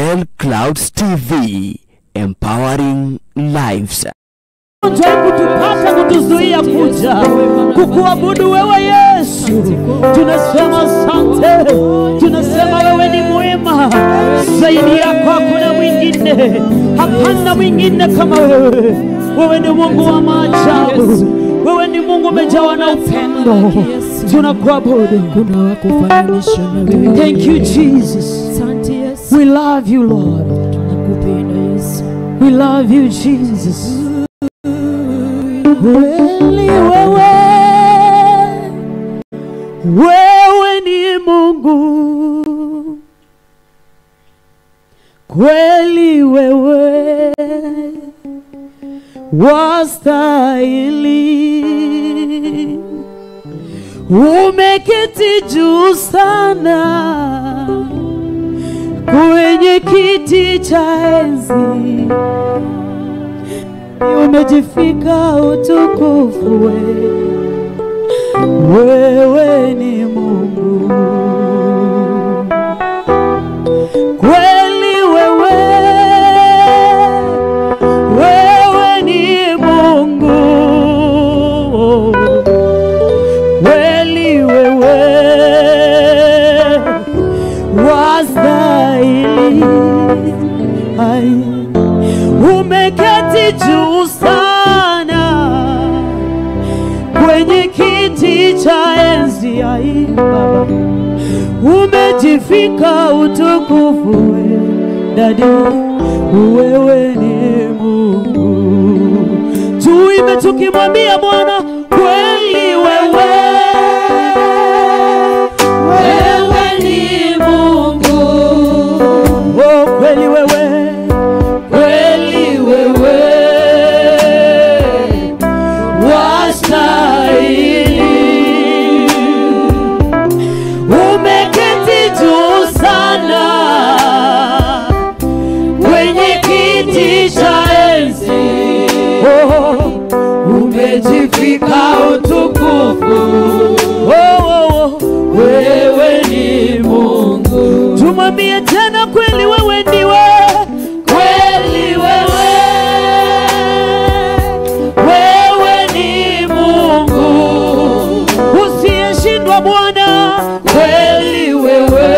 Bell Clouds TV, empowering lives. Kutupata kutuzuia kuja kukuabudu wewe Yesu. Tunasema asante, tunasema wewe ni mwema, zaidi yako hakuna mwingine, hapana mwingine kama wewe. Wewe ni Mungu wa maajabu, wewe ni Mungu umejawa na upendo. Tunakuabudu. Thank you Jesus. We love you Lord. We love you Jesus. Kweli wewe, wewe ni Mungu. Kweli wewe wastahili. Umeketi juu sana kwenye kiti cha enzi, umejifika utukufu, wewe ni Mungu. Kweli wewe, wewe ni Mungu. Kweli wewe wastahili. Umeketi juu sana kwenye kiti cha enzi, ai Baba, umejifika utukufu, dadi, wewe ni Mungu. Tuimbe tukimwambia Bwana, kweli wewe, wewe ni Mungu. Oh, kweli wewe, kweli wewe wastahili. Umeketi juu sana kwenye kiti cha enzi, oh, umejifika utukufu, oh, oh, wewe ni Mungu. Tumwambie tena, kweli wewe ndiwe, kweli wewe, wewe ni Mungu usiyeshindwa Bwana. Kweli wewe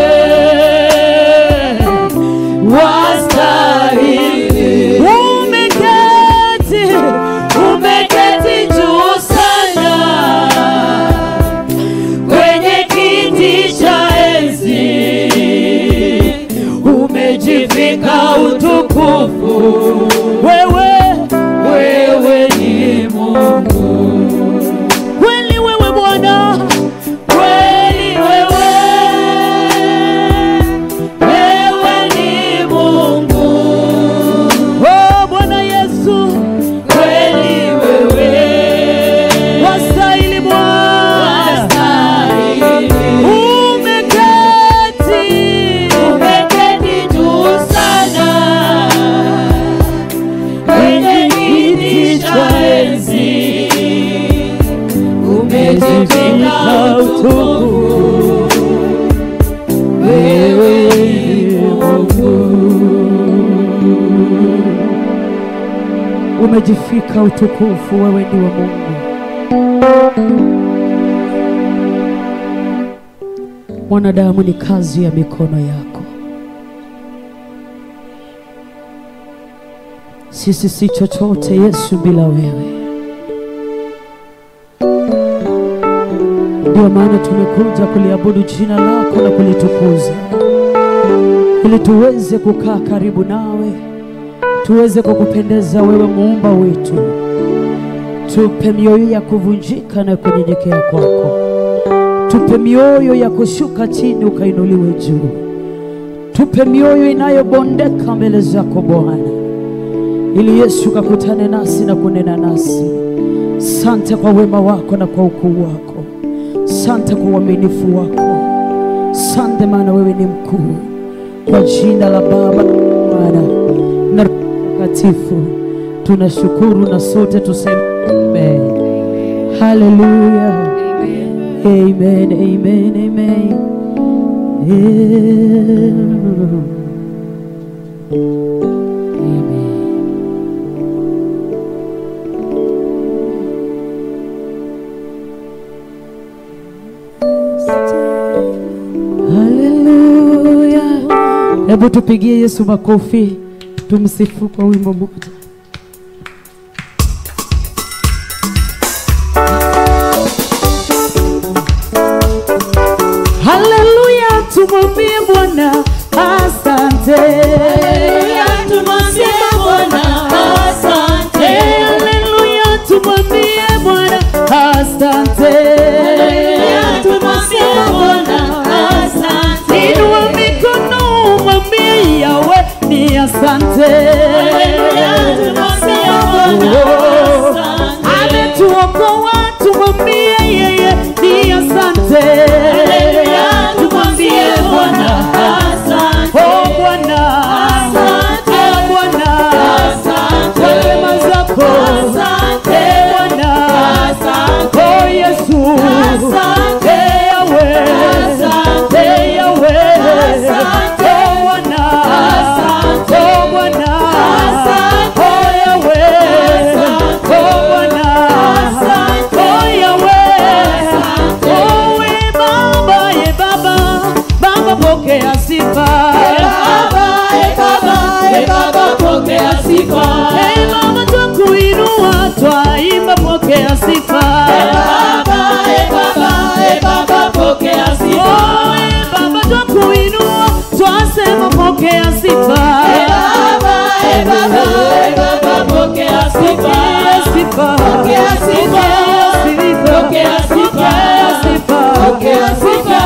wastahili. Umeketi, umeketi juu sana kwenye kiti cha enzi, umejivika utukufu, wewe, wewe ni Mungu. Kweli wewe Bwana, kweli wewe, wewe ni Mungu. Oh Bwana Yesu, kweli wewe wastahili Bwana. Umeketi, umeketi juu sana kwenye kiti cha enzi, umejivika utukufu, wewe ni Mungu. Umejifika utukufu, wewe ndiwe Mungu. Mwanadamu ni kazi ya mikono yako. Sisi si chochote Yesu bila wewe. Ndio maana tumekuja kuliabudu jina lako na kulitukuza, ili tuweze kukaa karibu nawe, tuweze kukupendeza wewe muumba wetu. Tupe mioyo ya kuvunjika na kunyenyekea kwako. Tupe mioyo ya kushuka chini ukainuliwe juu. Tupe mioyo inayobondeka mbele zako Bwana, ili Yesu kakutane nasi na kunena nasi. Sante kwa wema wako na kwa ukuu wako. Sante kwa uaminifu wako. Sante maana wewe ni mkuu. Kwa jina la Baba, Mwana na Roho Mtakatifu tunashukuru na sote tuseme amen. Hallelujah. Amen, amen, amen. Yeah. Amen. Haleluya. Hebu tupigie Yesu makofi, tumsifu kwa wimbo mmoja. Haleluya, tumwambie Bwana asante. Haleluya, tumwambie Bwana asante. Haleluya, tumwambie Bwana asante. Haleluya, tumwambie Bwana asante. Inua mikono umwambie Yahweh ni asante. Haleluya, tumwambie Bwana asante. Ametuokoa, tumwambie yeye ni asante. Haleluya, tumwambie Bwana asante. Oh Bwana, asante. Oh Bwana, asante. Kwa rehema zako, asante. Eh Bwana, asante. Oh Yesu, asante. Eh Yahweh, asante. Eh Yahweh, asante. Oh Bwana, asante. Oh Bwana, asante. Oh Yahweh, asante. Oh Bwana, asante. Oh Yahweh, asante. Oh we Baba, ye Baba, Baba pokea sifa. Baba, e Baba, e Baba pokea sifa. Hey Baba, twakuinua, twaimba, pokea sifa. E Baba, e Baba, e Baba pokea sifa. Oh, e Baba, twakuinua, twasema pokea sifa. E Baba, e Baba, e Baba pokea sifa. Pokea sifa. Pokea sifa. Pokea sifa. Pokea sifa. Pokea Pokea sifa.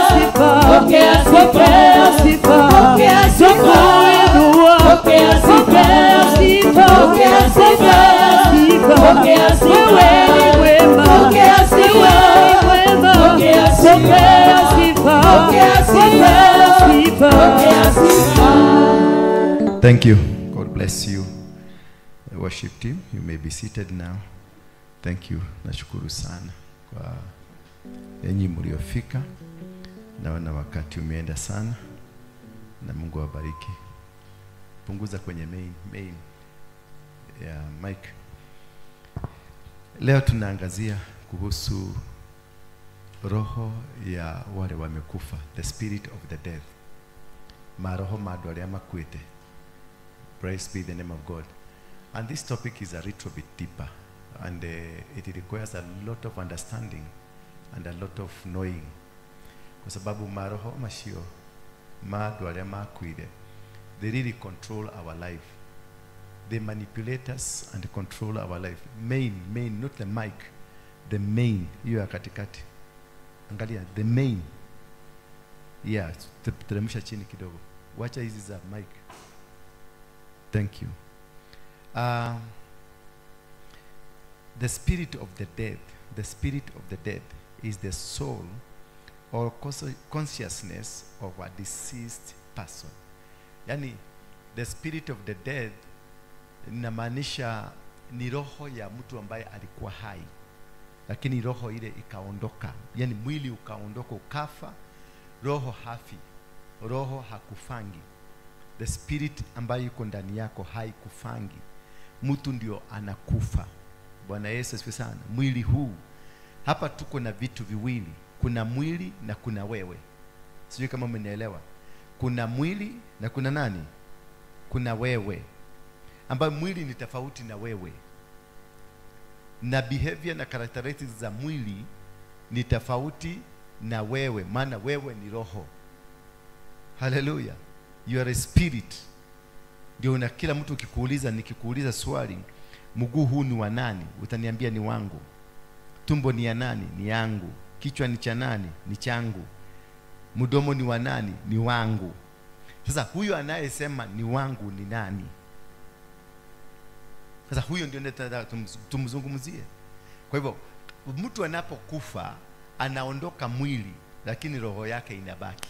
sifa. Pokea sifa. Pokea sifa. Twakuinua. Pokea sifa. Pokea sifa. Pokea sifa. Pokea sifa. Pokea sifa. Wewe ni mwema. Pokea sifa. Wewe ni mwema. Pokea sifa. Pokea sifa. Pokea sifa. Pokea sifa. Pokea sifa. Thank you. God bless you. The worship team, you may be seated now. Thank you. Nashukuru sana kwa enyi mliofika. Naona wakati umeenda sana, na Mungu awabariki. Punguza kwenye main ya mic. Leo tunaangazia kuhusu roho ya wale wamekufa, the spirit of the dead. Maroho ma andũ arĩa makuĩte. Praise be the name of God. And this topic is a little bit deeper, and it requires a lot of understanding and a lot of knowing. Kwa sababu maroho macio ma andũ arĩa makuire, they really control our life. They manipulate us and control our life. Main, not the mic. The main, hiyo ya katikati. Angalia, the main. Yeah, teremsha chini kidogo. Wacha hizi za mic. Thank you. The spirit of the dead, the spirit of the dead is the soul or consciousness of a deceased person. Yani, the spirit of the dead inamaanisha ni roho ya mtu ambaye alikuwa hai, lakini roho ile ikaondoka, yani mwili ukaondoka ukafa. Roho hafi, roho hakufangi. The spirit ambayo iko ndani yako haikufangi. Mtu ndio anakufa. Bwana Yesu asifiwe sana. Mwili huu hapa tuko na vitu viwili, kuna mwili na kuna wewe. Sijui kama umenielewa. Kuna mwili na kuna nani? Kuna wewe, ambayo mwili ni tofauti na wewe, na behavior na characteristics za mwili ni tofauti na wewe, maana wewe ni roho. Hallelujah. You are a spirit. Ndio na kila mtu ukikuuliza, nikikuuliza swali, mguu huu ni wa nani? Utaniambia ni wangu. Tumbo ni ya nani? Ni yangu. Kichwa ni cha nani? Ni changu. Mdomo ni wa nani? Ni wangu. Sasa huyu anayesema ni wangu ni nani? Sasa huyo ndio nataka tumzungumzie. Kwa hivyo mtu anapokufa anaondoka mwili, lakini roho yake inabaki.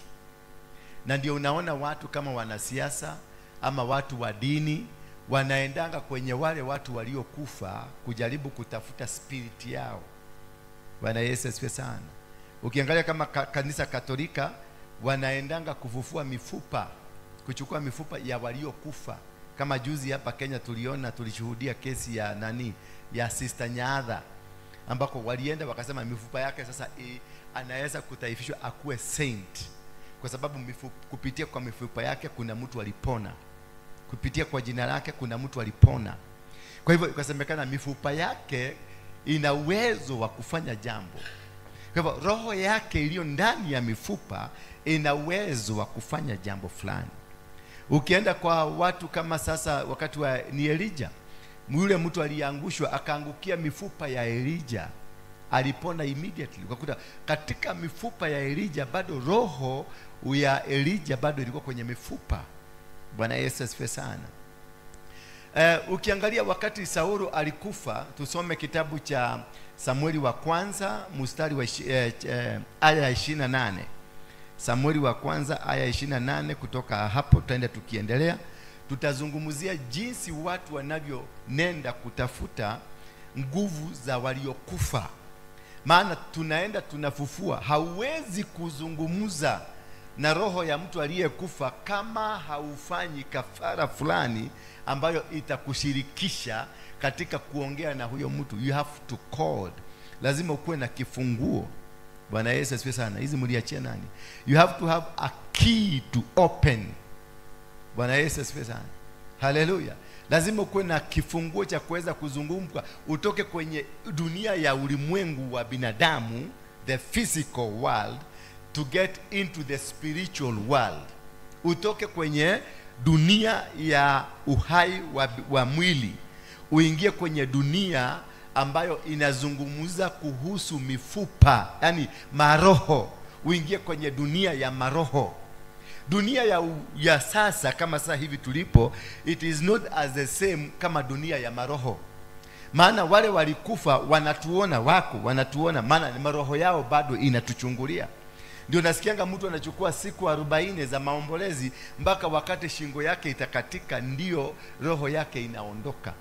Na ndio unaona watu kama wanasiasa ama watu wa dini wanaendanga kwenye wale watu waliokufa kujaribu kutafuta spirit yao. Bwana Yesu asifiwe sana. Ukiangalia kama kanisa Katolika wanaendanga kufufua mifupa Kuchukua mifupa ya waliokufa. Kama juzi hapa Kenya tuliona, tulishuhudia kesi ya nani, ya Sister Nyaatha, ambako walienda wakasema mifupa yake sasa anaweza kutaifishwa akuwe saint, kwa sababu kupitia kwa mifupa yake kuna mtu alipona, kupitia kwa jina lake kuna mtu alipona. Kwa hivyo ikasemekana mifupa yake ina uwezo wa kufanya jambo. Kwa hivyo roho yake iliyo ndani ya mifupa ina uwezo wa kufanya jambo fulani. Ukienda kwa watu kama sasa wakati wa ni Elijah, yule mtu aliangushwa akaangukia mifupa ya Elijah, alipona immediately. Ukakuta katika mifupa ya Elijah bado roho ya Elijah bado ilikuwa kwenye mifupa. Bwana Yesu asifiwe sana. Ukiangalia wakati Saulu alikufa, tusome kitabu cha Samueli wa kwanza mstari wa aya ya 28. Samueli wa kwanza aya 28. Kutoka hapo tutaenda tukiendelea, tutazungumzia jinsi watu wanavyonenda kutafuta nguvu za waliokufa. Maana tunaenda tunafufua. Hauwezi kuzungumza na roho ya mtu aliyekufa kama haufanyi kafara fulani ambayo itakushirikisha katika kuongea na huyo mtu. You have to call. Lazima ukuwe na kifunguo. Bwana Yesu asifiwe sana. Hizi mliachia nani? You have to have a key to open. Bwana Yesu asifiwe sana. Haleluya. Lazima ukuwe na kifunguo cha kuweza kuzungumza, utoke kwenye dunia ya ulimwengu wa binadamu, the physical world, to get into the spiritual world. Utoke kwenye dunia ya uhai wa mwili, uingie kwenye dunia ambayo inazungumza kuhusu mifupa, yani maroho. Uingie kwenye dunia ya maroho. Dunia ya sasa kama sasa hivi tulipo, it is not as the same kama dunia ya maroho. Maana wale walikufa wanatuona, wako wanatuona, maana maroho yao bado inatuchungulia. Ndio nasikianga mtu anachukua siku 40 za maombolezi mpaka wakati shingo yake itakatika, ndio roho yake inaondoka.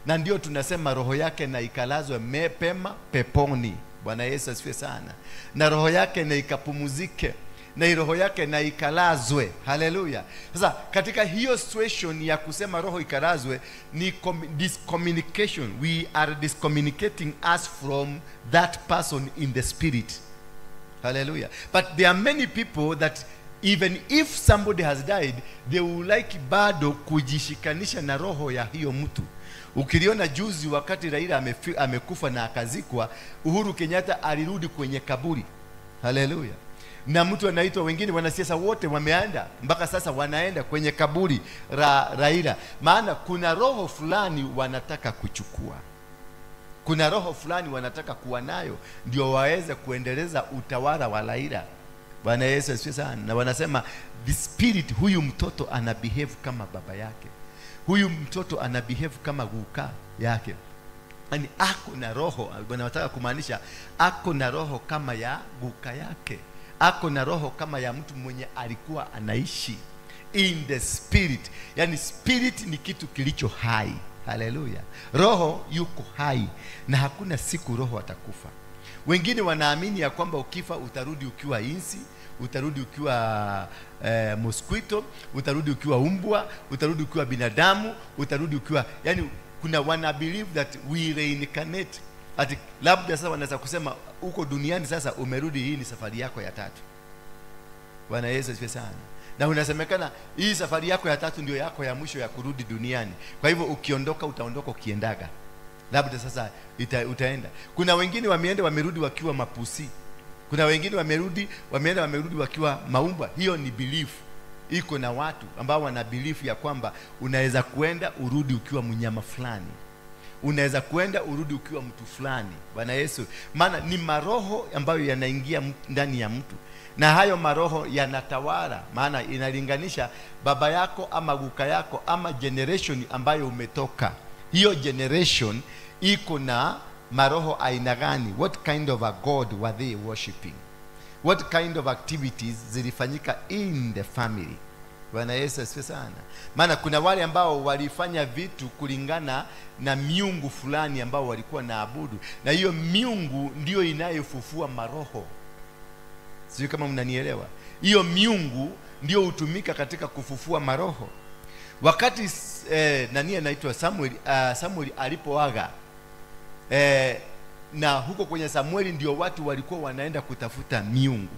Na ndio tunasema roho yake na ikalazwe mapema peponi. Bwana Yesu asifiwe sana. Na roho yake na ikapumuzike, na roho yake na ikalazwe. Haleluya. Sasa katika hiyo situation ya kusema roho ikalazwe ni discommunication. We are discommunicating us from that person in the spirit. Hallelujah. But there are many people that even if somebody has died, they will like bado kujishikanisha na roho ya hiyo mtu. Ukiliona juzi wakati Raila amekufa na akazikwa, Uhuru Kenyatta alirudi kwenye kaburi. Hallelujah. Na mtu anaitwa, wengine wanasiasa wote wameenda mpaka sasa wanaenda kwenye kaburi Raila. Maana kuna roho fulani wanataka kuchukua. Kuna roho fulani wanataka kuwa nayo ndio waweze kuendeleza utawala wa Raila. Bwana Yesu asifiwe sana. Na wanasema the spirit, huyu mtoto ana behave kama baba yake, huyu mtoto ana behave kama guka yake. Yani ako na roho, wanataka kumaanisha ako na roho kama ya guka yake, ako na roho kama ya mtu mwenye alikuwa anaishi in the spirit. Yani spirit ni kitu kilicho hai. Haleluya. Roho yuko hai na hakuna siku roho atakufa. Wengine wanaamini ya kwamba ukifa utarudi ukiwa insi, utarudi ukiwa mosquito, utarudi ukiwa umbwa, utarudi ukiwa binadamu, utarudi ukiwa, yani kuna wana believe that we reincarnate. Ati labda sasa wanaweza kusema uko duniani sasa umerudi, hii ni safari yako ya tatu. Bwana Yesu asifiwe sana. Na unasemekana hii safari yako ya tatu ndio yako ya mwisho ya kurudi duniani. Kwa hivyo ukiondoka utaondoka ukiendaga. Labda sasa utaenda. Kuna wengine wameenda wamerudi wakiwa mapusi. Kuna wengine wamerudi, wameenda wamerudi wakiwa maumbwa. Hiyo ni belief. Iko na watu ambao wana belief ya kwamba unaweza kuenda urudi ukiwa mnyama fulani. Unaweza kuenda urudi ukiwa mtu fulani. Bwana Yesu. Maana ni maroho ambayo yanaingia ndani ya mtu. Na hayo maroho yanatawala. Maana inalinganisha baba yako ama guka yako ama generation ambayo umetoka. Hiyo generation iko na maroho aina gani? What kind of a God were they worshiping? What kind of activities zilifanyika in the family? Bwana Yesu asifiwe sana. Maana kuna wale ambao walifanya vitu kulingana na miungu fulani ambao walikuwa naabudu, na hiyo miungu ndio inayofufua maroho. Sijui kama mnanielewa. Hiyo miungu ndio hutumika katika kufufua maroho. Wakati nani anaitwa Samuel, Samuel alipoaga, na huko kwenye Samueli ndio watu walikuwa wanaenda kutafuta miungu,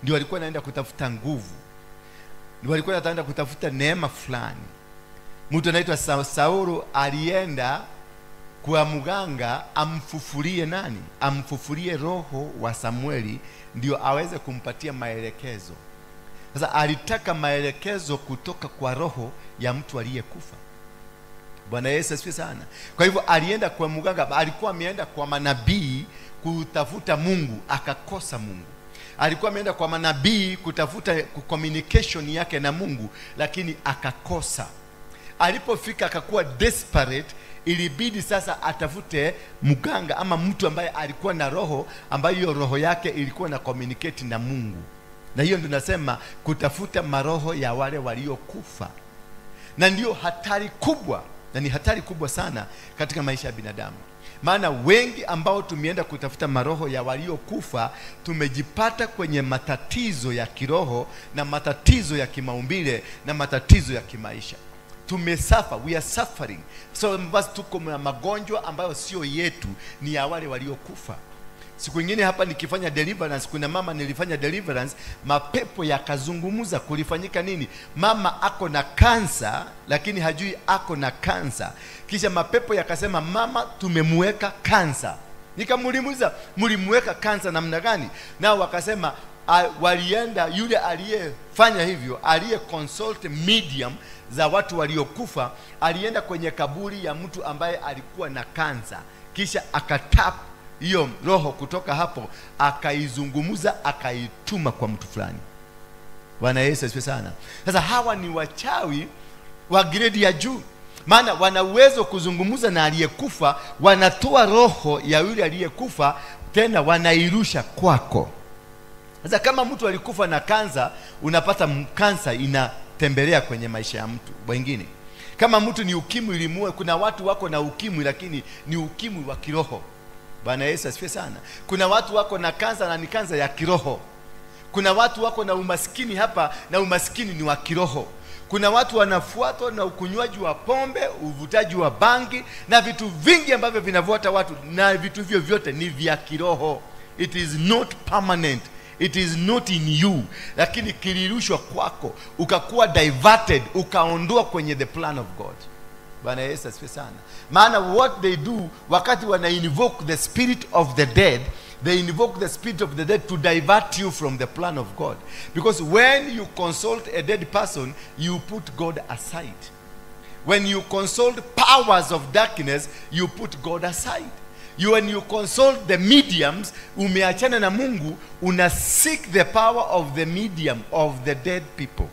ndio walikuwa wanaenda kutafuta nguvu, ndio walikuwa wanaenda kutafuta neema fulani. Mtu anaitwa Saulo alienda kwa mganga amfufulie nani? Amfufulie roho wa Samueli ndio aweze kumpatia maelekezo. Sasa alitaka maelekezo kutoka kwa roho ya mtu aliyekufa. Bwana Yesu asifiwe sana. Kwa hivyo alienda kwa mganga, alikuwa ameenda kwa manabii kutafuta Mungu, akakosa Mungu. Alikuwa ameenda kwa manabii kutafuta communication yake na Mungu, lakini akakosa. Alipofika akakuwa desperate, ilibidi sasa atafute mganga ama mtu ambaye alikuwa na roho ambayo hiyo roho yake ilikuwa na communicate na Mungu. Na hiyo ndio nasema kutafuta maroho ya wale waliokufa. Na ndio hatari kubwa, na ni hatari kubwa sana katika maisha ya binadamu. Maana wengi ambao tumeenda kutafuta maroho ya waliokufa, tumejipata kwenye matatizo ya kiroho na matatizo ya kimaumbile na matatizo ya kimaisha. Tumesuffer, we are suffering. So basi tuko na magonjwa ambayo sio yetu, ni ya wale waliokufa. Siku nyingine hapa nikifanya deliverance, kuna mama nilifanya deliverance, mapepo yakazungumza. Kulifanyika nini? Mama ako na kansa, lakini hajui ako na kansa. Kisha mapepo yakasema, mama tumemweka kansa. Nikamuuliza, mlimuweka kansa namna gani? Nao wakasema walienda, yule aliyefanya hivyo, aliye consult medium za watu waliokufa, alienda kwenye kaburi ya mtu ambaye alikuwa na kansa, kisha akatap hiyo roho kutoka hapo, akaizungumza, akaituma kwa mtu fulani. Bwana Yesu asifiwe sana. Sasa hawa ni wachawi wa grade ya juu, maana wana uwezo kuzungumza na aliyekufa, wanatoa roho ya yule aliyekufa, tena wanairusha kwako. Sasa kama mtu alikufa na kansa, unapata kansa inatembelea kwenye maisha ya mtu wengine. Kama mtu ni ukimwi ilimue, kuna watu wako na ukimwi lakini ni ukimwi wa kiroho. Bwana Yesu asifiwe sana. Kuna watu wako na kansa na ni kansa ya kiroho. Kuna watu wako na umaskini hapa na umaskini ni wa kiroho. Kuna watu wanafuatwa na ukunywaji wa pombe, uvutaji wa bangi na vitu vingi ambavyo vinavuata watu, na vitu hivyo vyote ni vya kiroho. It is not permanent. It is not in you. Lakini kilirushwa kwako, ukakuwa diverted, ukaondoa kwenye the plan of God. Bwana Yesu asifiwe sana. Maana what they do, wakati wana invoke the spirit of the dead, they invoke the spirit of the dead to divert you from the plan of God. Because when you consult a dead person, you put God aside. When you consult powers of darkness, you put God aside. When you consult the mediums, umeachana na Mungu, una seek the power of the medium of the dead people.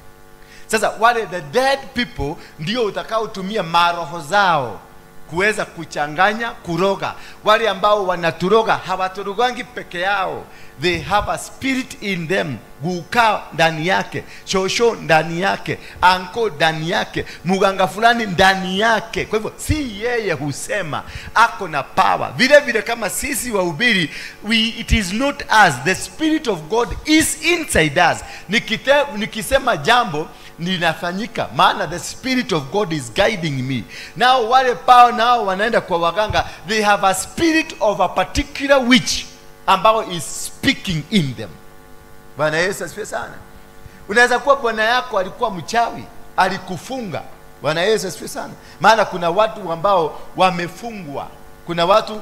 Sasa wale the dead people ndio utakaotumia maroho zao kuweza kuchanganya, kuroga. Wale ambao wanaturoga hawaturogangi peke yao. They have a spirit in them. Guka ndani yake, shosho ndani yake, anko ndani yake, muganga fulani ndani yake. Kwa hivyo si yeye husema, ako na power. Vile vile kama sisi wahubiri, it is not us. The spirit of God is inside us. Nikisema jambo linafanyika, maana the spirit of God is guiding me. Now wale power nao wanaenda kwa waganga, they have a spirit of a particular witch ambao is speaking in them. Bwana Yesu asifiwe sana. Unaweza kuwa bwana yako alikuwa mchawi, alikufunga. Bwana Yesu asifiwe sana. Maana kuna watu ambao wamefungwa. Kuna watu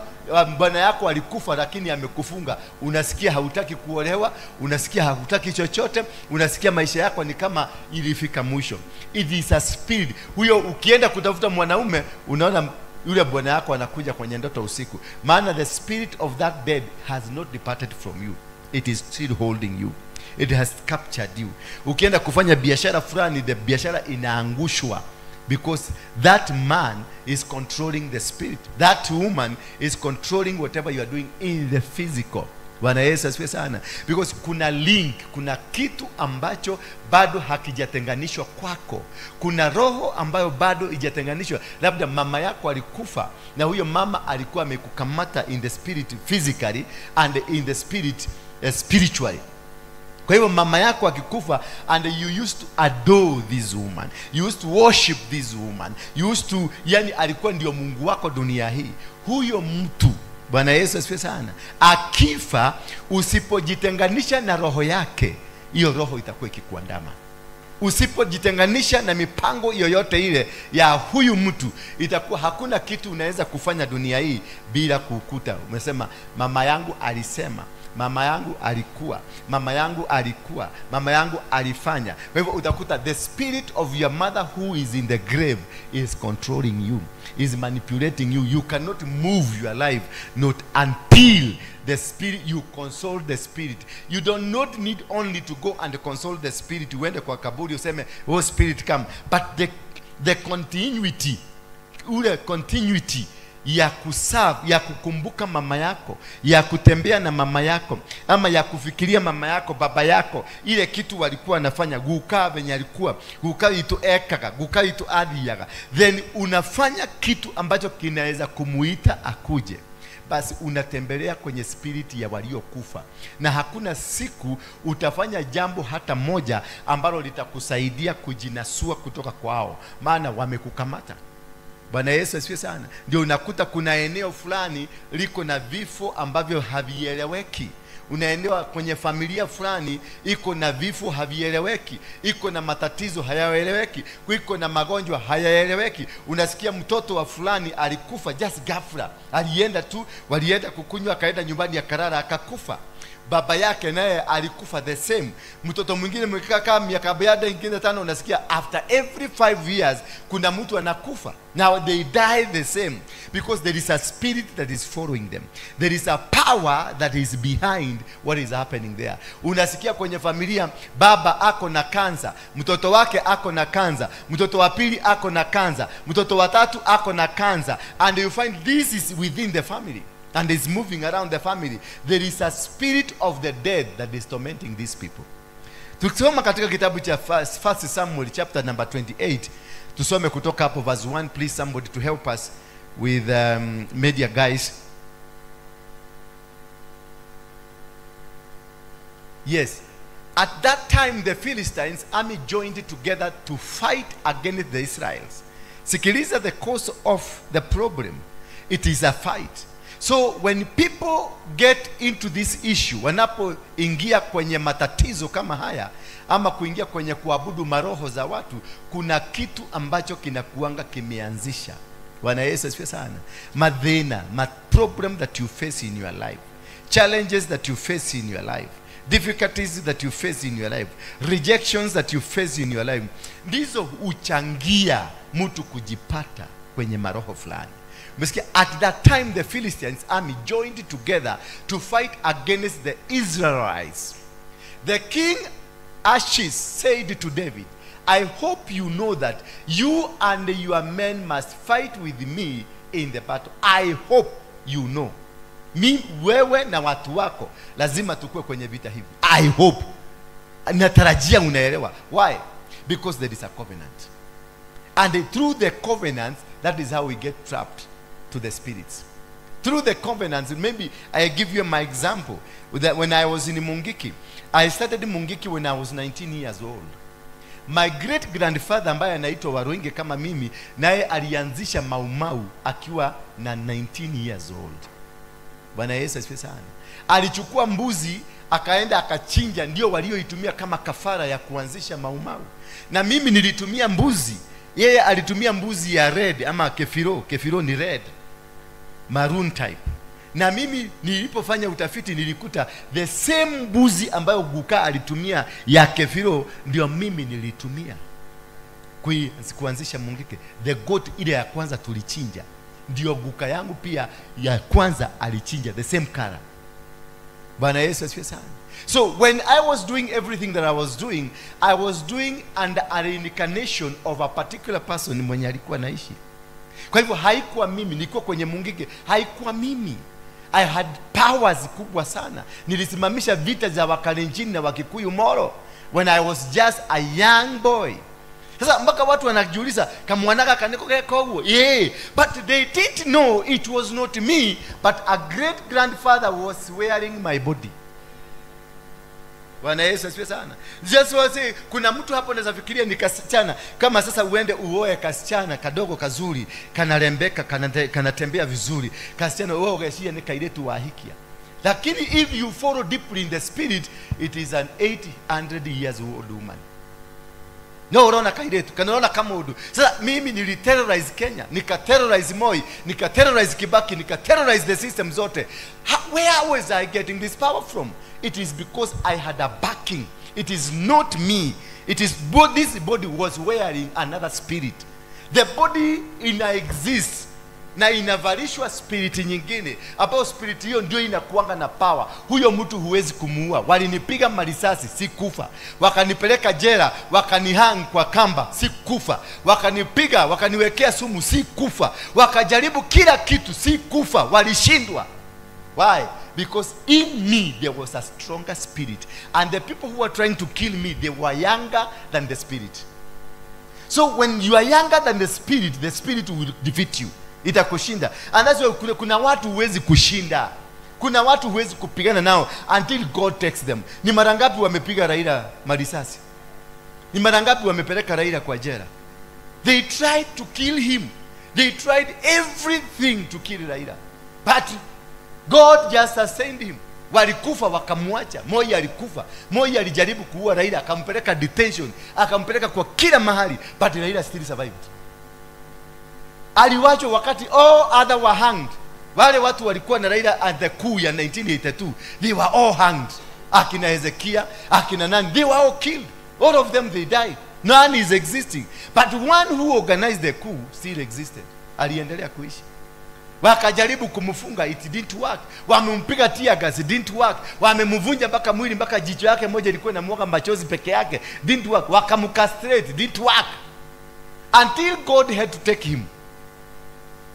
bwana yako alikufa lakini amekufunga. Unasikia hautaki kuolewa, unasikia hautaki chochote, unasikia maisha yako ni kama ilifika mwisho. It is a spirit. Huyo ukienda kutafuta mwanaume, unaona yule bwana yako anakuja kwenye ndoto usiku. Maana the spirit of that dead has not departed from you. It is still holding you. It has captured you. Ukienda kufanya biashara fulani, the biashara inaangushwa. Because that man is controlling the spirit. That woman is controlling whatever you are doing in the physical. Bwana Yesu asifiwe sana. Because kuna link, kuna kitu ambacho bado hakijatenganishwa kwako. Kuna roho ambayo bado haijatenganishwa. Labda mama yako alikufa na huyo mama alikuwa amekukamata in the spirit physically and in the spirit spiritually. Kwa hivyo mama yako akikufa, and you used to adore this woman, you used to worship this woman, you used to, yani alikuwa ndio Mungu wako dunia hii. Huyo mtu, Bwana Yesu asifiwe sana, akifa, usipojitenganisha na roho yake, hiyo roho itakuwa ikikuandama. Usipojitenganisha na mipango yoyote ile ya huyu mtu, itakuwa hakuna kitu unaweza kufanya dunia hii bila kukuta umesema mama yangu alisema, mama yangu alikuwa, mama yangu alikuwa, mama yangu alifanya. Kwa hivyo utakuta the spirit of your mother who is in the grave is controlling you, is manipulating you. You cannot move your life not until the spirit, you console the spirit. You do not need only to go and console the spirit. Uende kwa kaburi useme, oh spirit come. But the continuity, ule continuity ya kuserve, ya kukumbuka mama yako, ya kutembea na mama yako, ama ya kufikiria mama yako, baba yako, ile kitu walikuwa wanafanya, guka venye alikuwa, guka itu ekaga, guka itu adhiaga, then unafanya kitu ambacho kinaweza kumuita akuje. Basi unatembelea kwenye spirit ya waliokufa, na hakuna siku utafanya jambo hata moja ambalo litakusaidia kujinasua kutoka kwao, maana wamekukamata. Bwana Yesu asifiwe sana. Ndio unakuta kuna eneo fulani liko na vifo ambavyo havieleweki. Unaendewa kwenye familia fulani iko na vifo havieleweki, iko na matatizo hayaeleweki, iko na magonjwa hayaeleweki. Unasikia mtoto wa fulani alikufa just ghafla, alienda tu, walienda kukunywa, akaenda nyumbani akarara akakufa. Baba yake naye alikufa the same. Mtoto mwingine mkikaa kama miaka baada ingine 5, unasikia after every 5 years kuna mtu anakufa. Now they die the same because there is a spirit that is following them. There is a power that is behind what is happening there. Unasikia kwenye familia baba ako na kansa, mtoto wake ako na kansa, mtoto wa pili ako na kansa, mtoto wa tatu ako na kansa, and you find this is within the family and is moving around the family. There is a spirit of the dead that is tormenting these people. Tukisoma katika kitabu cha 1 Samuel chapter number 28, tusome kutoka hapo verse 1, please somebody to help us with media guys. Yes. At that time the Philistines army joined together to fight against the Israelites. Sikiliza the cause of the problem. It is a fight. So when people get into this issue, wanapoingia kwenye matatizo kama haya, ama kuingia kwenye kuabudu maroho za watu, kuna kitu ambacho kinakuanga kimeanzisha. Bwana Yesu asifiwe sana. Madhina, ma problem that you face in your life, challenges that you face in your life, difficulties that you face in your life, rejections that you face in your life, ndizo huchangia mtu kujipata kwenye maroho fulani. At that time the Philistines army joined together to fight against the Israelites. The king Achish said to David, I hope you know that you and your men must fight with me in the battle. I hope you know. Mi, wewe na watu wako lazima tukue kwenye vita hivi. I hope. Natarajia unaelewa. Why? Because there is a covenant. And through the covenants, that is how we get trapped to the spirits. Through the covenants, maybe I give you my example. That when I was in Mungiki, I started Mungiki when I was 19 years old. My great grandfather ambaye anaitwa Waruinge kama mimi, naye alianzisha Mau Mau akiwa na 19 years old. Bwana Yesu asifiwe sana. Alichukua mbuzi akaenda akachinja, ndio walioitumia kama kafara ya kuanzisha Mau Mau. Na mimi nilitumia mbuzi. Yeye alitumia mbuzi ya red ama kefiro. Kefiro ni red, maroon type. Na mimi nilipofanya utafiti nilikuta the same mbuzi ambayo Guka alitumia ya kefiro ndio mimi nilitumia kuanzisha Mungiki. The goat ile ya kwanza tulichinja ndio Guka yangu pia ya kwanza alichinja, the same color. Bwana Yesu asifiwe sana. So when I was doing everything that I was doing under a reincarnation of a particular person mwenye alikuwa naishi. Kwa hivyo haikuwa mimi, nilikuwa kwenye Mungiki, haikuwa mimi. I had powers kubwa sana. Nilisimamisha vita za Wakalenjin na Wakikuyu Moro when I was just a young boy. Sasa mpaka watu wanajiuliza kamwanaka kaniko keko. Yeah, but they didn't know it was not me, but a great grandfather was wearing my body. Bwana Yesu asifiwe sana. Just wasi, kuna mtu hapo anaweza fikiria ni kasichana. Kama sasa uende uoe kasichana kadogo kazuri, kanarembeka, kanatembea vizuri. Kasichana wewe ugeshia ni kairetu wa hikia. Lakini if you follow deeply in the spirit, it is an 800 years old woman. No, unaona kairetu, kanaona kama udu. Sasa mimi niliterrorize Kenya, nikaterrorize Moi, nikaterrorize Kibaki, nikaterrorize the system zote. Where was I getting this power from? It is because I had a backing. It is not me. It is this body was wearing another spirit. The body ina exists na inavalishwa spirit nyingine, ambayo spirit hiyo ndio inakuanga na power. Huyo mtu huwezi kumuua. Walinipiga marisasi, sikufa. Wakanipeleka jela, wakanihang kwa kamba, sikufa. Wakanipiga, wakaniwekea sumu, sikufa. Wakajaribu kila kitu, sikufa. Walishindwa. Why? Because in me there was a stronger spirit, and the people who were trying to kill me, they were younger than the spirit. So when you are younger than the spirit will defeat you. Itakushinda. And that's why kuna watu huwezi kushinda. Kuna watu huwezi kupigana nao until God takes them. Ni mara ngapi wamepiga Raila marisasi? Ni mara ngapi wamepeleka Raila kwa jela? They tried to kill him. They tried everything to kill Raila. But God just sustained him. Walikufa wakamwacha. Moi alikufa. Moi alijaribu kuua Raila, akampeleka detention, akampeleka kwa kila mahali, but Raila still survived. Aliwachwa wakati all other were hanged. Wale watu walikuwa na Raila at the coup ya 1982, they were all hanged. Akina Hezekia, akina nani, they were all killed. All of them, they died. None is existing. But one who organized the coup still existed. Aliendelea kuishi. Wakajaribu kumfunga, it didn't work. Wamempiga tear gas, it didn't work. Wamemvunja mpaka mwili, mpaka jicho yake moja ilikuwa inamwaga machozi peke yake, didn't work. Wakamcastrate, didn't work. Until God had to take him.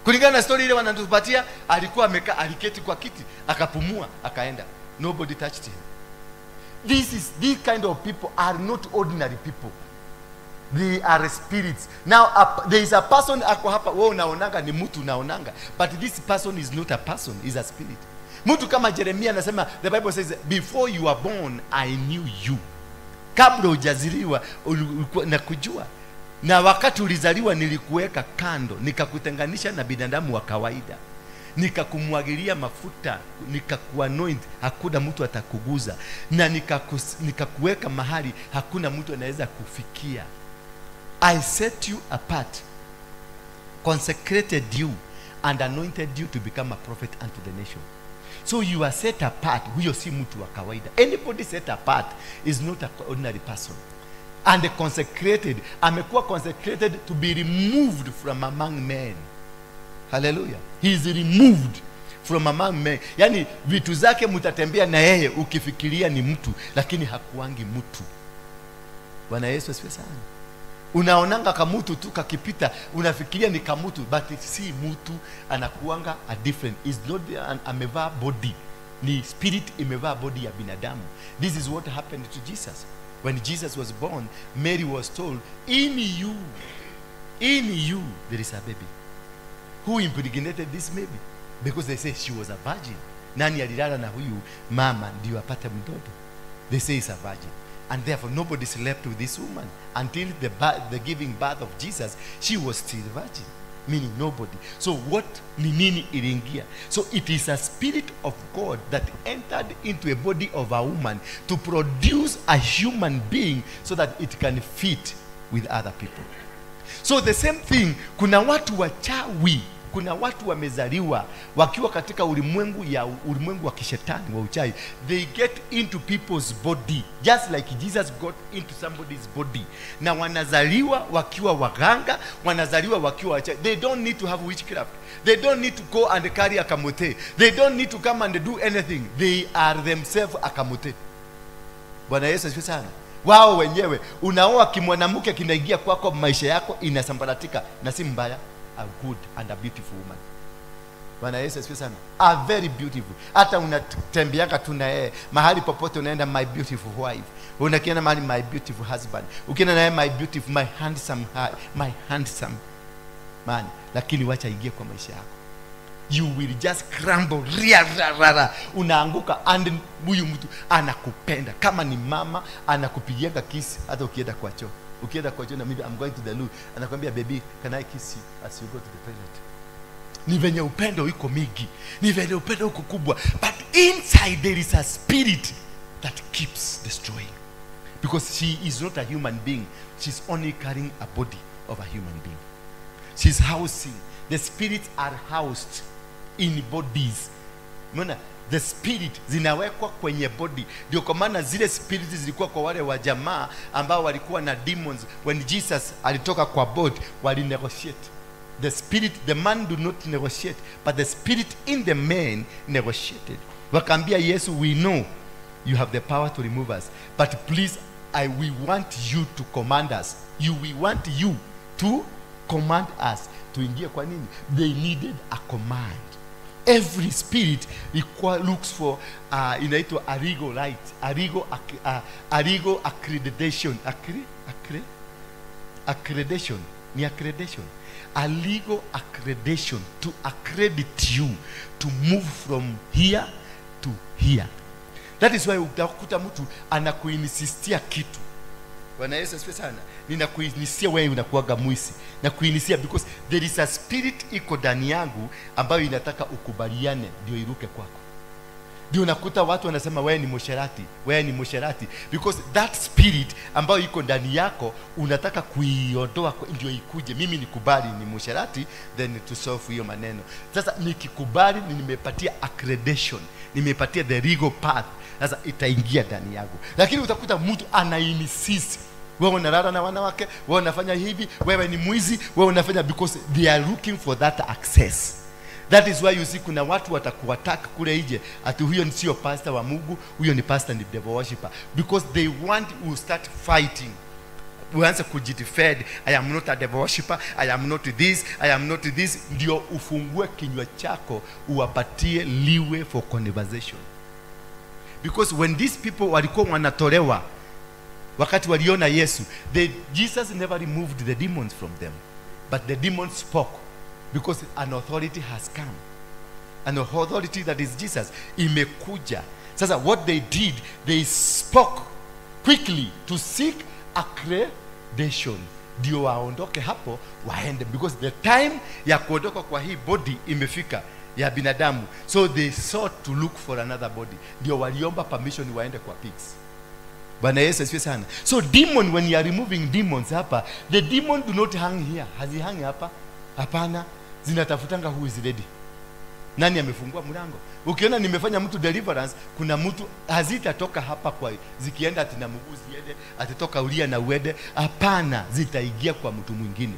Kulingana na story ile wanatupatia, alikuwa amekaa, aliketi kwa kiti, akapumua, akaenda. Nobody touched him. These kind of people are not ordinary people. They are spirits. Now there is a person ako hapa, wewe unaonanga ni mtu unaonanga, but this person is not a person, is a spirit. Mtu kama Jeremia anasema, the Bible says, before you were born I knew you. Kabla hujazaliwa nakujua. Na wakati ulizaliwa nilikuweka kando, nikakutenganisha na binadamu wa kawaida. Nikakumwagilia mafuta, nikakuanoint, hakuna mtu atakuguza. Na nikakuweka mahali hakuna mtu anaweza kufikia. I set you apart, consecrated you, and anointed you to become a prophet unto the nation. So you are set apart. Huyo si mtu wa kawaida. Anybody set apart is not an ordinary person. And consecrated, amekuwa consecrated to be removed from among men. Hallelujah. He is removed from among men. Yani vitu zake mtatembea na yeye ukifikiria ni mtu, lakini hakuangi mtu. Bwana Yesu asifiwe sana. Unaonanga kamutu tu kakipita, unafikiria ni kamutu, but si mtu, anakuanga a different. Is not amevaa body. Ni spirit imevaa body ya binadamu. This is what happened to Jesus. When Jesus was born, Mary was told, in you there is a baby. Who impregnated this baby? Because they say she was a virgin. Nani alilala na huyu mama ndio apate mtoto? They say it's a virgin. And therefore nobody slept with this woman until the giving birth of Jesus. She was still a virgin, meaning nobody. So what ni nini iliingia? So it is a spirit of God that entered into a body of a woman to produce a human being so that it can fit with other people. So the same thing, kuna watu wachawi, kuna watu wamezaliwa wakiwa katika ulimwengu wa kishetani wa uchawi. They get into people's body just like Jesus got into somebody's body. Na wanazaliwa wakiwa waganga, wanazaliwa wakiwa wachawi. They don't need to have witchcraft. They don't need to go and carry a kamote. They don't need to come and do anything. They are themselves a kamote. Bwana Yesu asifiwe sana. Wao wenyewe, unaoa kimwanamke kinaingia kwako, maisha yako inasambaratika, na si mbaya. A good and a beautiful woman. Bwana Yesu asifiwe sana. A very beautiful. Hata unatembeanga tu na yeye mahali popote unaenda, my beautiful wife. Unakienda mahali, my beautiful husband. Ukienda naye, my beautiful, my handsome, my handsome man. Lakini wacha ingie kwa maisha yako. You will just crumble, ria, ra, ra, ra. Unaanguka. And huyu mtu anakupenda. Kama ni mama anakupigianga kiss hata ukienda kwa choo. Ukienda kwa choo na mimi I'm going to the loo, anakuambia baby, can I kiss you as you go to the toilet? Ni venye upendo iko mingi, ni venye upendo uko kubwa, but inside there is a spirit that keeps destroying. Because she is not a human being, she's only carrying a body of a human being. She's housing. The spirits are housed in bodies. Umeona? The spirit zinawekwa kwenye body. Ndio kwa maana zile spirits zilikuwa kwa wale wa jamaa ambao walikuwa na demons. When Jesus alitoka kwa boat, wali negotiate. The spirit, the man do not negotiate, but the spirit in the man negotiated. Wakaambia Yesu, we know you have the power to remove us, but please, we want you to command us. We want you to command us. Tuingie kwa nini? They needed a command. Every spirit looks for inaitwa a legal right, a legal accreditation, accreditation, ni accreditation, a legal accreditation to accredit you to move from here to here. That is why utakuta mtu anakuinsistia kitu. Bwana Yesu asifiwe sana. Ninakuinsistia wewe unakuwaga mwisi. Nakuinsistia because there is a spirit iko ndani yangu ambayo inataka ukubaliane ndio iruke kwako. Ndio unakuta watu wanasema wewe ni msherati, wewe ni msherati, because that spirit ambayo iko ndani yako unataka kuiondoa ndio ikuje. Mimi nikubali ni msherati, then to solve hiyo maneno. Sasa nikikubali nimepatia accreditation, nimepatia the legal path, sasa itaingia ndani yangu. Lakini utakuta mtu anainsist, wewe unalala na wanawake, wewe unafanya hivi, wewe ni mwizi, wewe unafanya, because they are looking for that access. That is why you see kuna watu watakuattack kule nje ati huyo sio pastor wa Mungu, huyo ni pastor, ni devil worshipper, because they want to start fighting. Uanze kujidefend, I am not a devil worshipper, I am not this, I am not this. Ndio ufungue kinywa chako uwapatie liwe for conversation. Because when these people walikuwa wanatolewa wakati waliona Yesu, Jesus never removed the demons from them, but the demons spoke. Because an authority has come. An authority that is Jesus imekuja. Sasa what they did, they spoke quickly to seek accreditation. Ndio waondoke hapo waende, because the time ya kuondoka kwa hii body imefika ya binadamu. So they sought to look for another body. Ndio waliomba permission waende kwa pigs. Bwana Yesu asifiwe sana. So demon, when you are removing demons hapa, the demon do not hang here. Hazihangi hapa. Hapana, zinatafutanga who is ready. Nani amefungua mlango? Ukiona nimefanya mtu deliverance, kuna mtu hazitatoka hapa kwa zikienda ati na mguu ziende, atitoka ulia na uende. Hapana, zitaingia kwa mtu mwingine.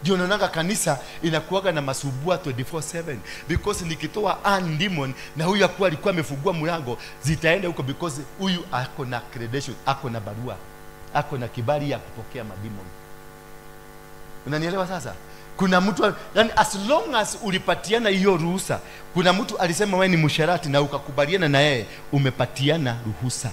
Ndio unaona kanisa inakuwaga na masubua 24/7, because nikitoa an demon na huyu akuwa alikuwa amefungua mlango, zitaenda huko because huyu ako na accreditation, ako na barua, ako na kibali ya kupokea mademon. Unanielewa sasa? Kuna mtu, yani as long as ulipatiana hiyo ruhusa, kuna mtu alisema wewe ni msherati na ukakubaliana na yeye, umepatiana ruhusa.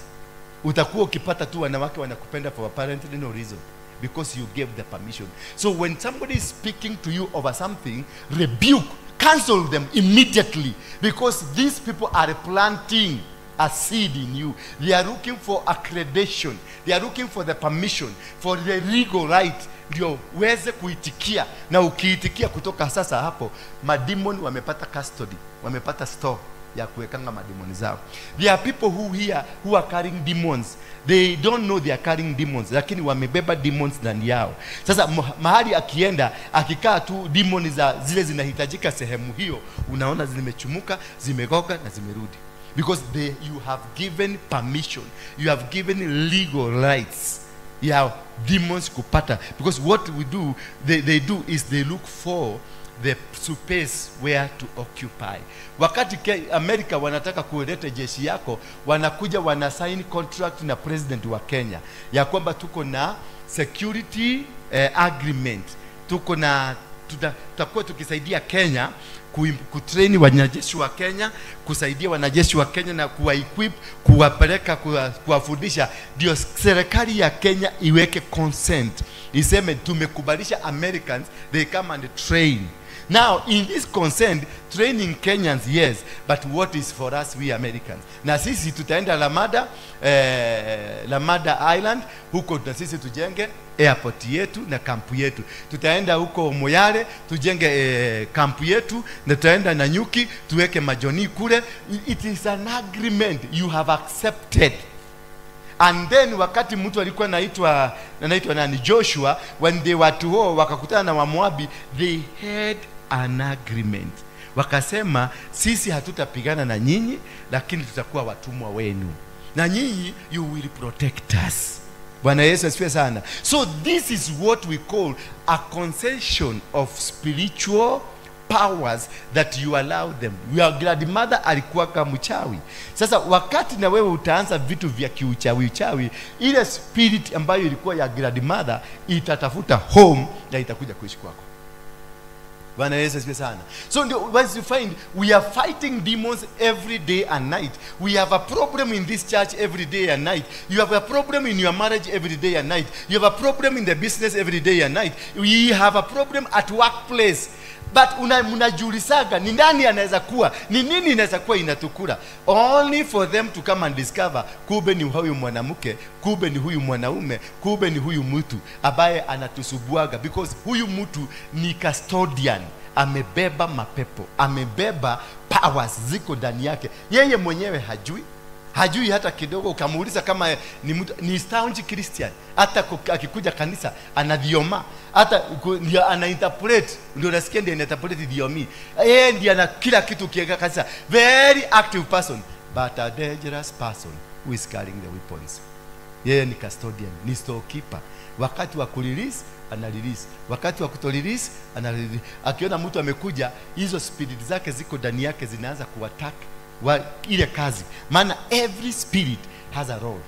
Utakuwa ukipata tu wanawake wanakupenda for apparently no reason, because you gave the permission. So when somebody is speaking to you over something, rebuke, cancel them immediately, because these people are planting a seed in you. They are looking for accreditation. They are looking for the permission, for the legal right. Ndio uweze kuitikia, na ukiitikia kutoka sasa hapo, mademon wamepata custody, wamepata store ya kuwekanga mademoni zao. There are people who here who are carrying demons. They don't know they are carrying demons, lakini wamebeba demons ndani yao. Sasa mahali akienda, akikaa tu, demons za zile zinahitajika sehemu hiyo, unaona zimechumuka, zimegoka na zimerudi. Because you have given permission, you have given legal rights ya demons kupata. Because what we do, they do is they look for the space where to occupy. Wakati Amerika wanataka kuleta jeshi yako, wanakuja wana sign contract na president wa Kenya ya kwamba tuko na security agreement, tuko na tutakuwa tukisaidia Kenya kutrain wanajeshi wa Kenya, kusaidia wanajeshi wa Kenya na kuwa-equip, kuwapeleka, kuwafundisha. Ndio serikali ya Kenya iweke consent, iseme tumekubalisha Americans, they come and train. Now in this consent, training Kenyans, yes, but what is for us, we Americans? Na sisi tutaenda Lamada Island, huko na sisi tujenge airport yetu na kampu yetu. Tutaenda huko Moyale tujenge kampu yetu, na tutaenda Nanyuki tuweke majoni kule. It is an agreement you have accepted. And then wakati mtu alikuwa anaitwa nani, Joshua, when they were to war, wakakutana na Wamoabi, they had an agreement. Wakasema sisi hatutapigana na nyinyi, lakini tutakuwa watumwa wenu, na nyinyi you will protect us. Bwana Yesu asifiwe sana. So this is what we call a concession of spiritual powers that you allow them. Your grandmother alikuwa kama mchawi. Sasa wakati na wewe utaanza vitu vya kiuchawi uchawi, ile spirit ambayo ilikuwa ya grandmother itatafuta home na itakuja kuishi kwako. Bwana Yesu asifiwe sana. So once you find we are fighting demons every day and night. We have a problem in this church every day and night. You have a problem in your marriage every day and night. You have a problem in the business every day and night. We have a problem at workplace. But unajiulizaga ni nani anaweza kuwa, ni nini inaweza kuwa inatukula, only for them to come and discover kumbe ni huyu mwanamke, kumbe ni huyu mwanaume, kumbe ni huyu mtu ambaye anatusubuaga, because huyu mtu ni custodian, amebeba mapepo, amebeba powers ziko ndani yake. Yeye mwenyewe hajui hata kidogo. Ukamuuliza kama ni mtu, ni staunch Christian, hata akikuja kanisa anadhioma, hata ndio ana interpret, ndio nasikia ndio interpret dhiomi. Yeye ndiye ana kila kitu kiweka kanisa. Very active person, but a dangerous person who is carrying the weapons. Yeye ni custodian, ni storekeeper. Wakati wa kurelease ana release, wakati wa kuto release ana release. Akiona mtu amekuja, hizo spirit zake ziko ndani yake zinaanza kuattack ile kazi. Maana every spirit has a role.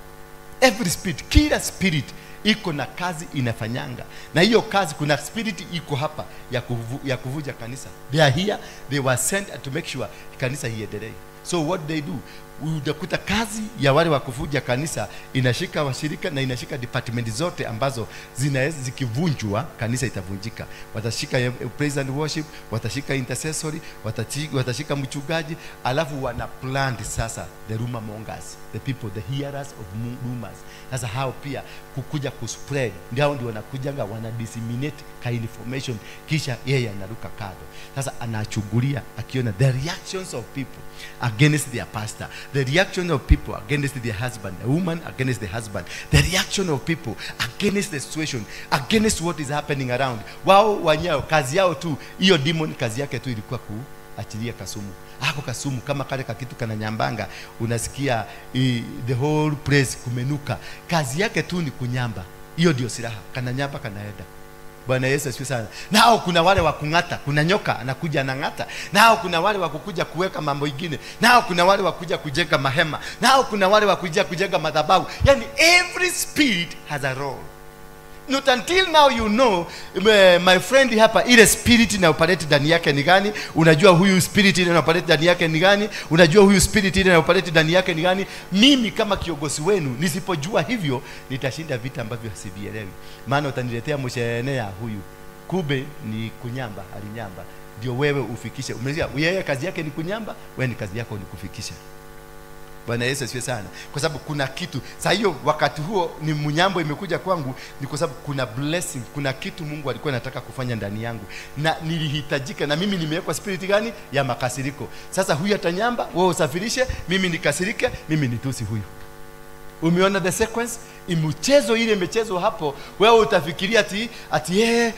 Every spirit, kila spirit iko na kazi inafanyanga. Na hiyo kazi, kuna spirit iko hapa ya kuvuja kanisa. They are here, they were sent to make sure kanisa iendelee. So what they do, utakuta kazi ya wale wa kuvuja kanisa inashika washirika na inashika department zote ambazo zinaweza zikivunjwa kanisa itavunjika. Watashika praise and worship, watashika intercessory, watashika mchungaji, alafu wana plant sasa the rumor mongers, the people, the hearers of rumors. Sasa hao pia kukuja kuspread, ndio wanakujanga wana disseminate ka information, kisha yeye anaruka kado. Sasa anachungulia akiona the reactions of people against their pastor, the reaction of people against their husband, the woman against the husband, the reaction of people against the situation, against what is happening around. Wao wenyewe kazi yao tu, hiyo demon kazi yake tu ilikuwa kuachilia kasumu. Hako kasumu kama kale kakitu kana nyambanga, unasikia the whole place kumenuka. Kazi yake tu ni kunyamba. Hiyo ndio silaha. Kana nyamba kanaenda. Bwana Yesu asifiwe sana. Nao kuna wale wa kungata, kuna nyoka anakuja anangata. Nao kuna wale wa kukuja kuweka mambo mengine. Nao kuna wale wa kuja kujenga mahema. Nao kuna wale wa kuja kujenga madhabahu. Yani every spirit has a role. Not until now you know, my friend hapa, ile spirit ina operate ndani yake ni gani? Unajua huyu spirit ile ina operate ndani yake ni gani? Unajua huyu spirit ile ina operate ndani yake ni gani? Mimi kama kiongozi wenu nisipojua hivyo nitashinda vita ambavyo sivielewi. Maana utaniletea mshene ya huyu. Kube ni kunyamba, alinyamba. Ndio wewe ufikishe. Umesikia? Yeye kazi yake ni kunyamba, wewe ni kazi yako ni kufikisha. Bwana Yesu asifiwe sana. Kwa sababu kuna kitu. Sasa hiyo wakati huo ni mnyambo imekuja kwangu ni kwa sababu kuna blessing, kuna kitu Mungu alikuwa anataka kufanya ndani yangu. Na nilihitajika, na mimi nimewekwa spirit gani? Ya makasiriko. Sasa huyu atanyamba, wewe usafirishe, mimi nikasirike, mimi nitusi huyu. Umeona the sequence? Mchezo ile imechezwa hapo, wewe utafikiria ati yeye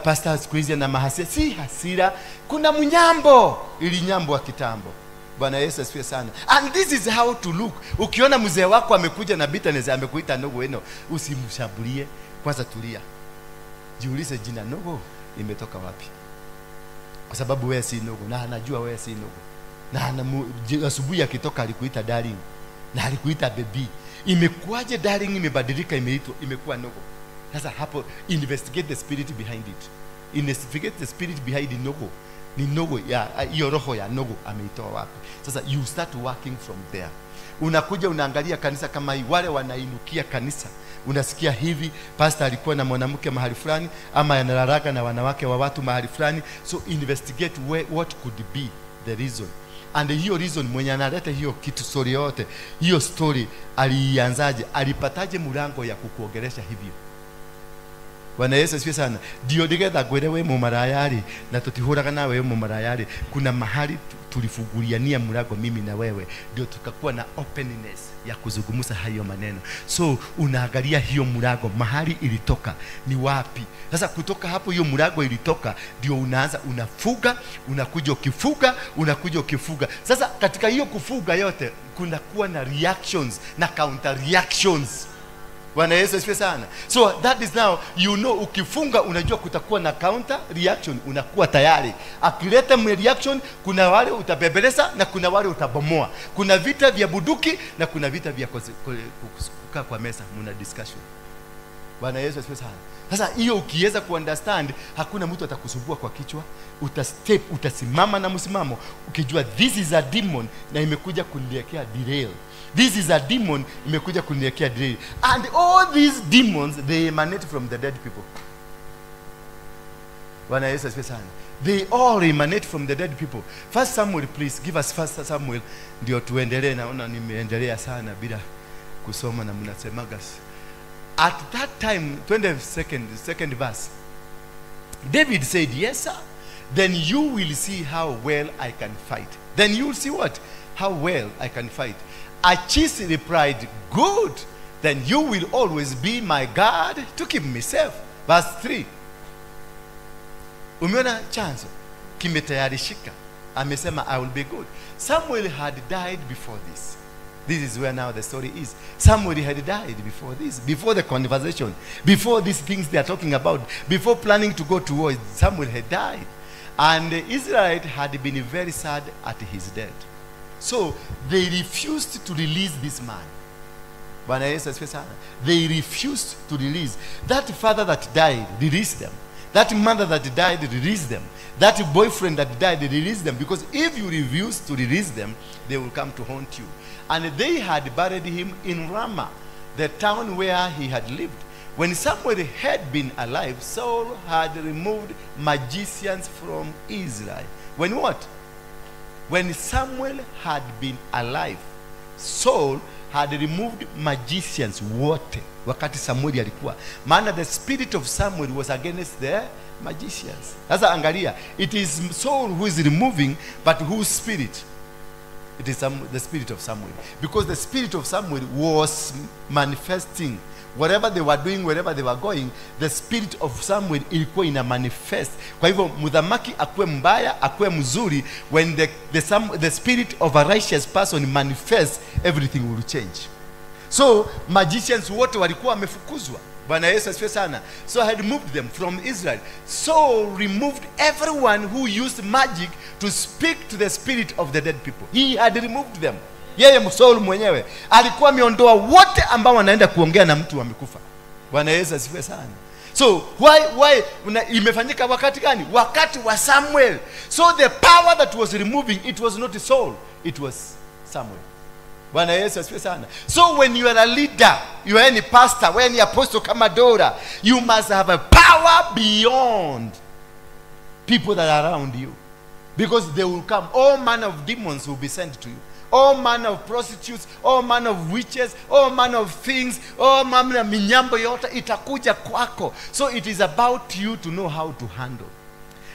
pastor siku hizi ana mahasira. Si hasira, kuna mnyambo, ili nyambo wa kitambo. Bwana Yesu asifiwe sana. And this is how to look. Ukiona mzee wako amekuja na bitterness, amekuita ndogo weno, usimshambulie. Kwanza tulia. Jiulize jina ndogo imetoka wapi? Kwa sababu wewe si ndogo, na anajua wewe si ndogo. Na asubuhi akitoka alikuita darling, na alikuita baby. Imekuwaje darling imebadilika, imeitwa imekuwa ndogo? Sasa hapo investigate the spirit behind it. Investigate the spirit behind the ndogo. Ni ndogo ya hiyo roho ya ndogo ameitoa wapi? Sasa you start working from there. Unakuja unaangalia kanisa kama hii, wale wanainukia kanisa. Unasikia hivi, pastor alikuwa na mwanamke mahali fulani, ama analaraga na wanawake wa watu mahali fulani. So investigate what could be the reason. And hiyo reason, mwenye analeta hiyo kitu, story yote, hiyo story aliianzaje, alipataje mlango ya kukuongelesha hivyo? Bwana Yesu asifiwe sana. Ndio ndigetha ngwire we mumarayari na tutihuraga na wewe mumarayari, kuna mahali tulifunguliania mlango mimi na wewe, ndio tukakuwa na openness ya kuzungumza hayo maneno. So unaangalia hiyo mlango mahali ilitoka ni wapi. Sasa kutoka hapo hiyo mlango ilitoka, ndio unaanza unafuga, unakuja ukifuga, unakuja ukifuga. Sasa katika hiyo kufuga yote kuna kuwa na reactions na counter reactions. Bwana Yesu asifiwe sana. So that is now, you know, ukifunga unajua kutakuwa na counter reaction, unakuwa tayari. Akileta reaction, kuna wale utabebeleza na kuna wale utabomoa. Kuna vita vya buduki na kuna vita vya kukaa kwa meza, mna discussion. Bwana Yesu asifiwe sana. Sasa hiyo ukiweza kuunderstand, hakuna mtu atakusumbua kwa kichwa. Utastep, utasimama na msimamo ukijua this is a demon na imekuja kuniwekea derail. This is a demon imekuja kuniwekea derail. And all these demons, they emanate from the dead people. Bwana Yesu asifiwe sana. They all emanate from the dead people. First Samuel, please give us First Samuel ndio tuendelee. Naona nimeendelea sana bila kusoma na mnasemaga. At that time, 22nd verse, David said, yes sir, then you will see how well I can fight. Then you will see what? How well I can fight. Achish replied, good, then you will always be my guard to keep me safe. Verse 3. Umeona chanzo kimetayarishika. Amesema I will be good. Samuel had died before this. This is where now the story is. Samuel had died before this, before the conversation, before these things they are talking about, before planning to go to war, Samuel had died. And the Israelites had been very sad at his death. So they refused to release this man. Bwana Yesu asifiwe sana. They refused to release. That father that died, release them. That mother that died, release them. That boyfriend that died, release them. Because if you refuse to release them, they will come to haunt you. And they had buried him in Ramah, the town where he had lived. When Samuel had been alive, Saul had removed magicians from Israel. When what? When Samuel had been alive, Saul had removed magicians wote. Wakati Samuel alikuwa. Maana the spirit of Samuel was against the magicians. Sasa angalia, it is Saul who is removing, but whose spirit? It is the spirit of Samuel. Because the spirit of Samuel was manifesting. Whatever they were doing, wherever they were going, the spirit of Samuel ilikuwa ina manifest. Kwa hivyo mudhamaki akuwe mbaya, akuwe mzuri, when the spirit of a righteous person manifests, everything will change. So magicians wote walikuwa wamefukuzwa. Bwana Yesu asifiwe sana. So I had removed them from Israel. So removed everyone who used magic to speak to the spirit of the dead people. He had removed them. Yeye Saul mwenyewe alikuwa ameondoa wote ambao wanaenda kuongea na mtu amekufa. Bwana Yesu asifiwe sana. So why imefanyika wakati gani? Wakati wa Samuel. So the power that was removing, it was not Saul, it was Samuel. Bwana Yesu asifiwe sana. So when you are a leader, you are any pastor, when you are apostle kama Dora, you must have a power beyond people that are around you. Because they will come. All manner of demons will be sent to you. All manner of prostitutes, all manner of witches, all manner of things, all manner of minyambo yote itakuja kwako. So it is about you to know how to handle.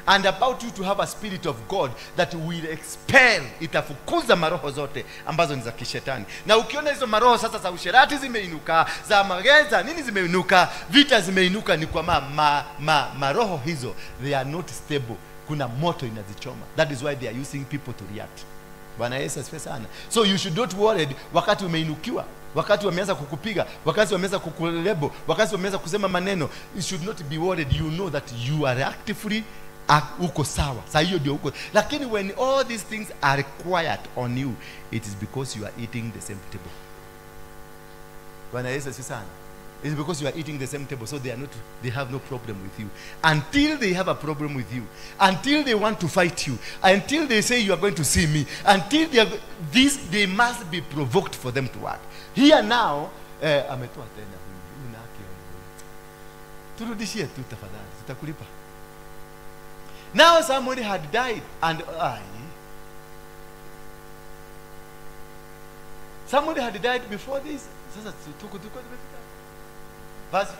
And about you to have a spirit of God that will expel, itafukuza maroho zote ambazo ni za kishetani. Na ukiona hizo maroho sasa za usherati zimeinuka, za mageza, nini zimeinuka, vita zimeinuka, ni kwa maroho hizo, they are not stable. Kuna moto inazichoma. That is why they are using people to react. Bwana Yesu asifiwe sana. So you should not worry wakati umeinukiwa, wakati wameanza kukupiga, wakati wameanza kukulebo, wakati wameanza kusema maneno. You should not be worried. You know that you are actively uko sawa. Sa hiyo ndio uko. Lakini when all these things are quiet on you, it is because you are eating the same table. Bwana Yesu asifiwe sana. It's because you are eating the same table, so they are not, they have no problem with you. Until they have a problem with you, until they want to fight you, until they say you are going to see me, until they are, this, they must be provoked for them to work. Here now, ametoa tena huyu, una haki huyu. Turudishie tu tafadhali, tutakulipa. Now somebody had died and somebody had died before this. Sasa tuko tumefika. Verse 4.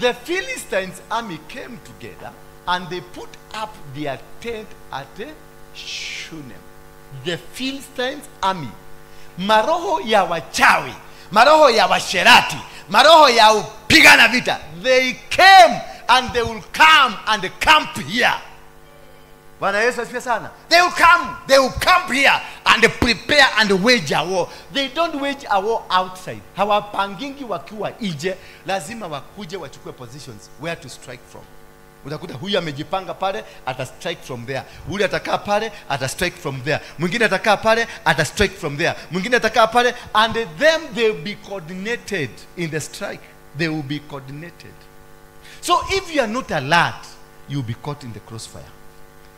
The Philistines' army came together and they put up their tent at Shunem. The Philistines' army. Maroho ya wachawi, maroho ya washerati, maroho ya upigana vita. They came and they will come and camp here. Bwana Yesu asifiwe sana. They will come, they will camp here and prepare and wage a war. They don't wage a war outside. Hawapangingi wakiwa nje, lazima wakuje wachukue positions where to strike from. Utakuta huyu amejipanga pale, ata strike from there. Huyu atakaa pale, ata strike from there. Mwingine atakaa pale, ata strike from there. Mwingine atakaa pale, and them they will be coordinated in the strike. They will be coordinated. So if you are not alert, you will be caught in the crossfire.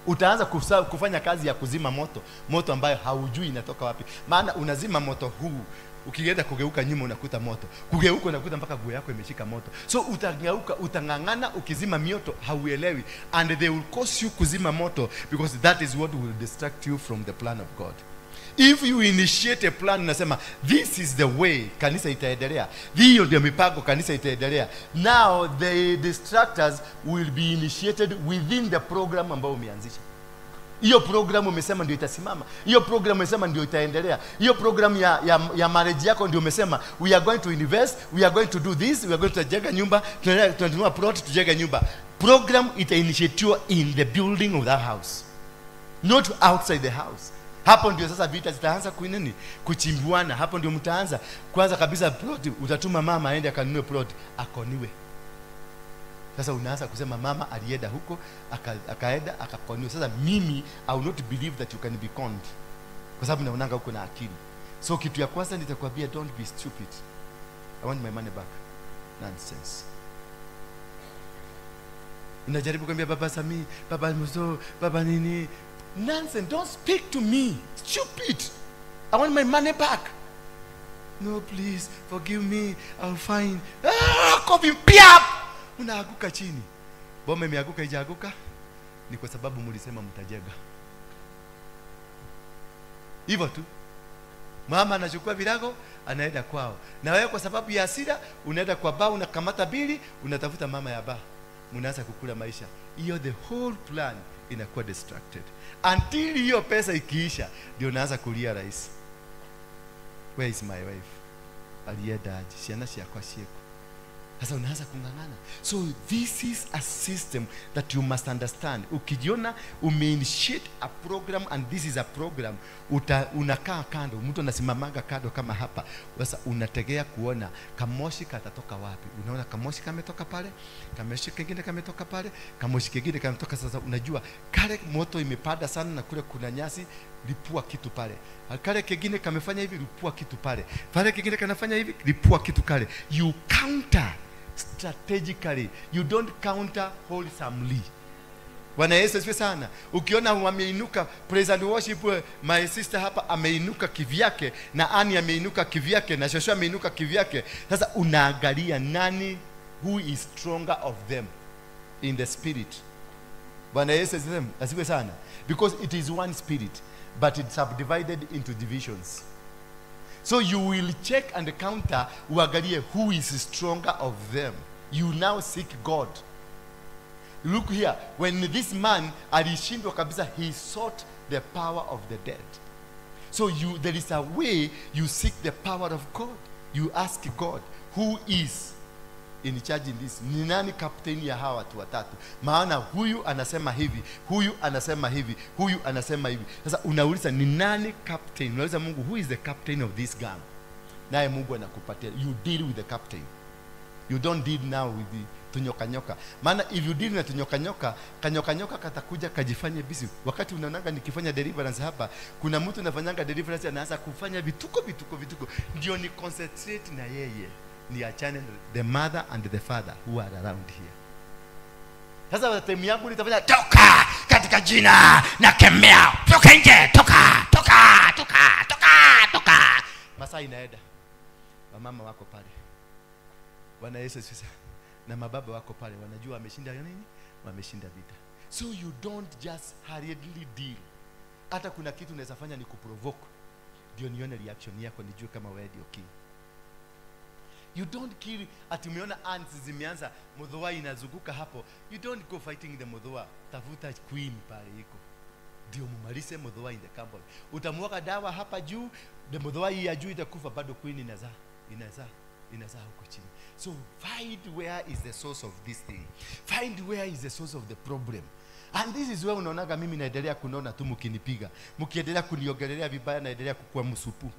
Utaanza kufanya kazi ya kuzima moto, moto ambayo haujui inatoka wapi. Maana unazima moto huu, ukienda kugeuka nyuma unakuta moto, kugeuka unakuta mpaka nguo yako imeshika moto. So utageuka, utangangana ukizima mioto hauelewi, and they will cause you kuzima moto because that is what will distract you from the plan of God. If you initiate a plan, unasema this is the way kanisa itaendelea, hiyo ndio mipango kanisa itaendelea. Now the distractors will be initiated within the program ambao umeanzisha. Hiyo program umesema ndio itasimama, hiyo program umesema ndio itaendelea, hiyo program ya marriage yako ndio umesema we are going to invest, we are going to do this, we are going to jenga nyumba, tunanunua plot tujenge nyumba. Program itainitiatiwa in the building of that house, not outside the house. Hapo ndio sasa vita zitaanza kuinini, kuchimbuana. Hapo ndio mtaanza kwanza kabisa plot, utatuma mama aende akanunue plot, akoniwe. Sasa unaanza kusema mama alienda huko, akaenda akakoniwa. Sasa mimi I will not believe that you can be conned, kwa sababu naonanga huko na akili. So kitu ya kwanza nitakwambia, don't be stupid. I want my money back. Nonsense. Unajaribu kuambia baba Sami, baba Muso, baba nini. Nonsense, don't speak to me. Stupid. I want my money back. No, please, forgive me. I'll find. Ah, kofi piap. Unaaguka chini. Boma imeanguka haijaanguka? Ni kwa sababu mlisema mtajenga. Hivyo tu. Mama anachukua virago, anaenda kwao. Na wewe kwa sababu ya hasira, unaenda kwa baa, unakamata bili, unatafuta mama ya baa. Mnaanza kukula maisha. Hiyo the whole plan inakuwa distracted. Until hiyo pesa ikiisha, ndio unaanza kulia rais. Where is my wife? Alienda aje? Ciana ciakwa cieko. Sasa unaanza kungangana. So this is a system that you must understand. Ukijiona umeinitiate a program and this is a program, unakaa kando, mtu anasimamaga kando kama hapa. Sasa unategea kuona kamoshi katatoka wapi. Unaona kamoshi kametoka pale, kamoshi kingine kametoka pale, kamoshi kingine kametoka. Sasa unajua kale moto imepanda sana na kule kuna nyasi, lipua kitu pale. Kale kingine kamefanya hivi, lipua kitu pale. Pale kingine kanafanya hivi, lipua kitu kale. You counter strategically. You don't counter wholesomely. Bwana Yesu asifiwe sana. Ukiona wameinuka praise and worship, my sister hapa ameinuka kivyake, na Ani ameinuka kivyake, na Joshua ameinuka kivyake. Sasa unaangalia nani, who is stronger of them in the spirit. Bwana Yesu asifiwe sana. Because it is one spirit, but it's subdivided into divisions. So you will check and counter, uangalie who is stronger of them. You now seek God. Look here, when this man alishindwa kabisa, he sought the power of the dead. So there is a way you seek the power of God. You ask God, who is in charge in this? Ni nani captain ya hawa watu watatu? Maana huyu anasema hivi, huyu anasema hivi, huyu anasema hivi. Sasa unauliza ni nani captain? Unauliza Mungu, who is the captain of this gang? Naye Mungu anakupatia. You deal with the captain. You don't deal now with Tunyoka nyoka. Maana if you deal na tunyoka nyoka, kanyoka nyoka katakuja kajifanye busy. Wakati unaonanga nikifanya deliverance hapa, kuna mtu anafanyanga deliverance anaanza kufanya vituko vituko vituko. Ndio ni concentrate na yeye. Ni achane the mother and the father who are around here. Sasa time yangu nitafanya toka katika jina na kemea. Toka nje, toka, toka, toka, toka, toka. Masaa inaenda. Wamama wako pale. Bwana Yesu asifiwe. Na mababa wako pale wanajua wameshinda nini? Wameshinda vita. So you don't just hurriedly deal. Hata kuna kitu unaweza fanya ni kuprovoke. Ndio nione reaction yako nijue kama wewe ndio king. You don't kill. Ati umeona ants zimeanza mudhua inazunguka hapo. You don't go fighting the mudhua. Tafuta queen pale iko. Ndio mumalize mudhua in the cupboard. Utamwaga dawa hapa juu, the mudhua hii ya juu itakufa, bado queen inazaa, inazaa, inazaa huko chini. So find where is the source of this thing. Find where is the source of the problem. And this is where unaonaga mimi naendelea kunona tu mkinipiga. Mkiendelea kuniongelea vibaya naendelea kukua msupu.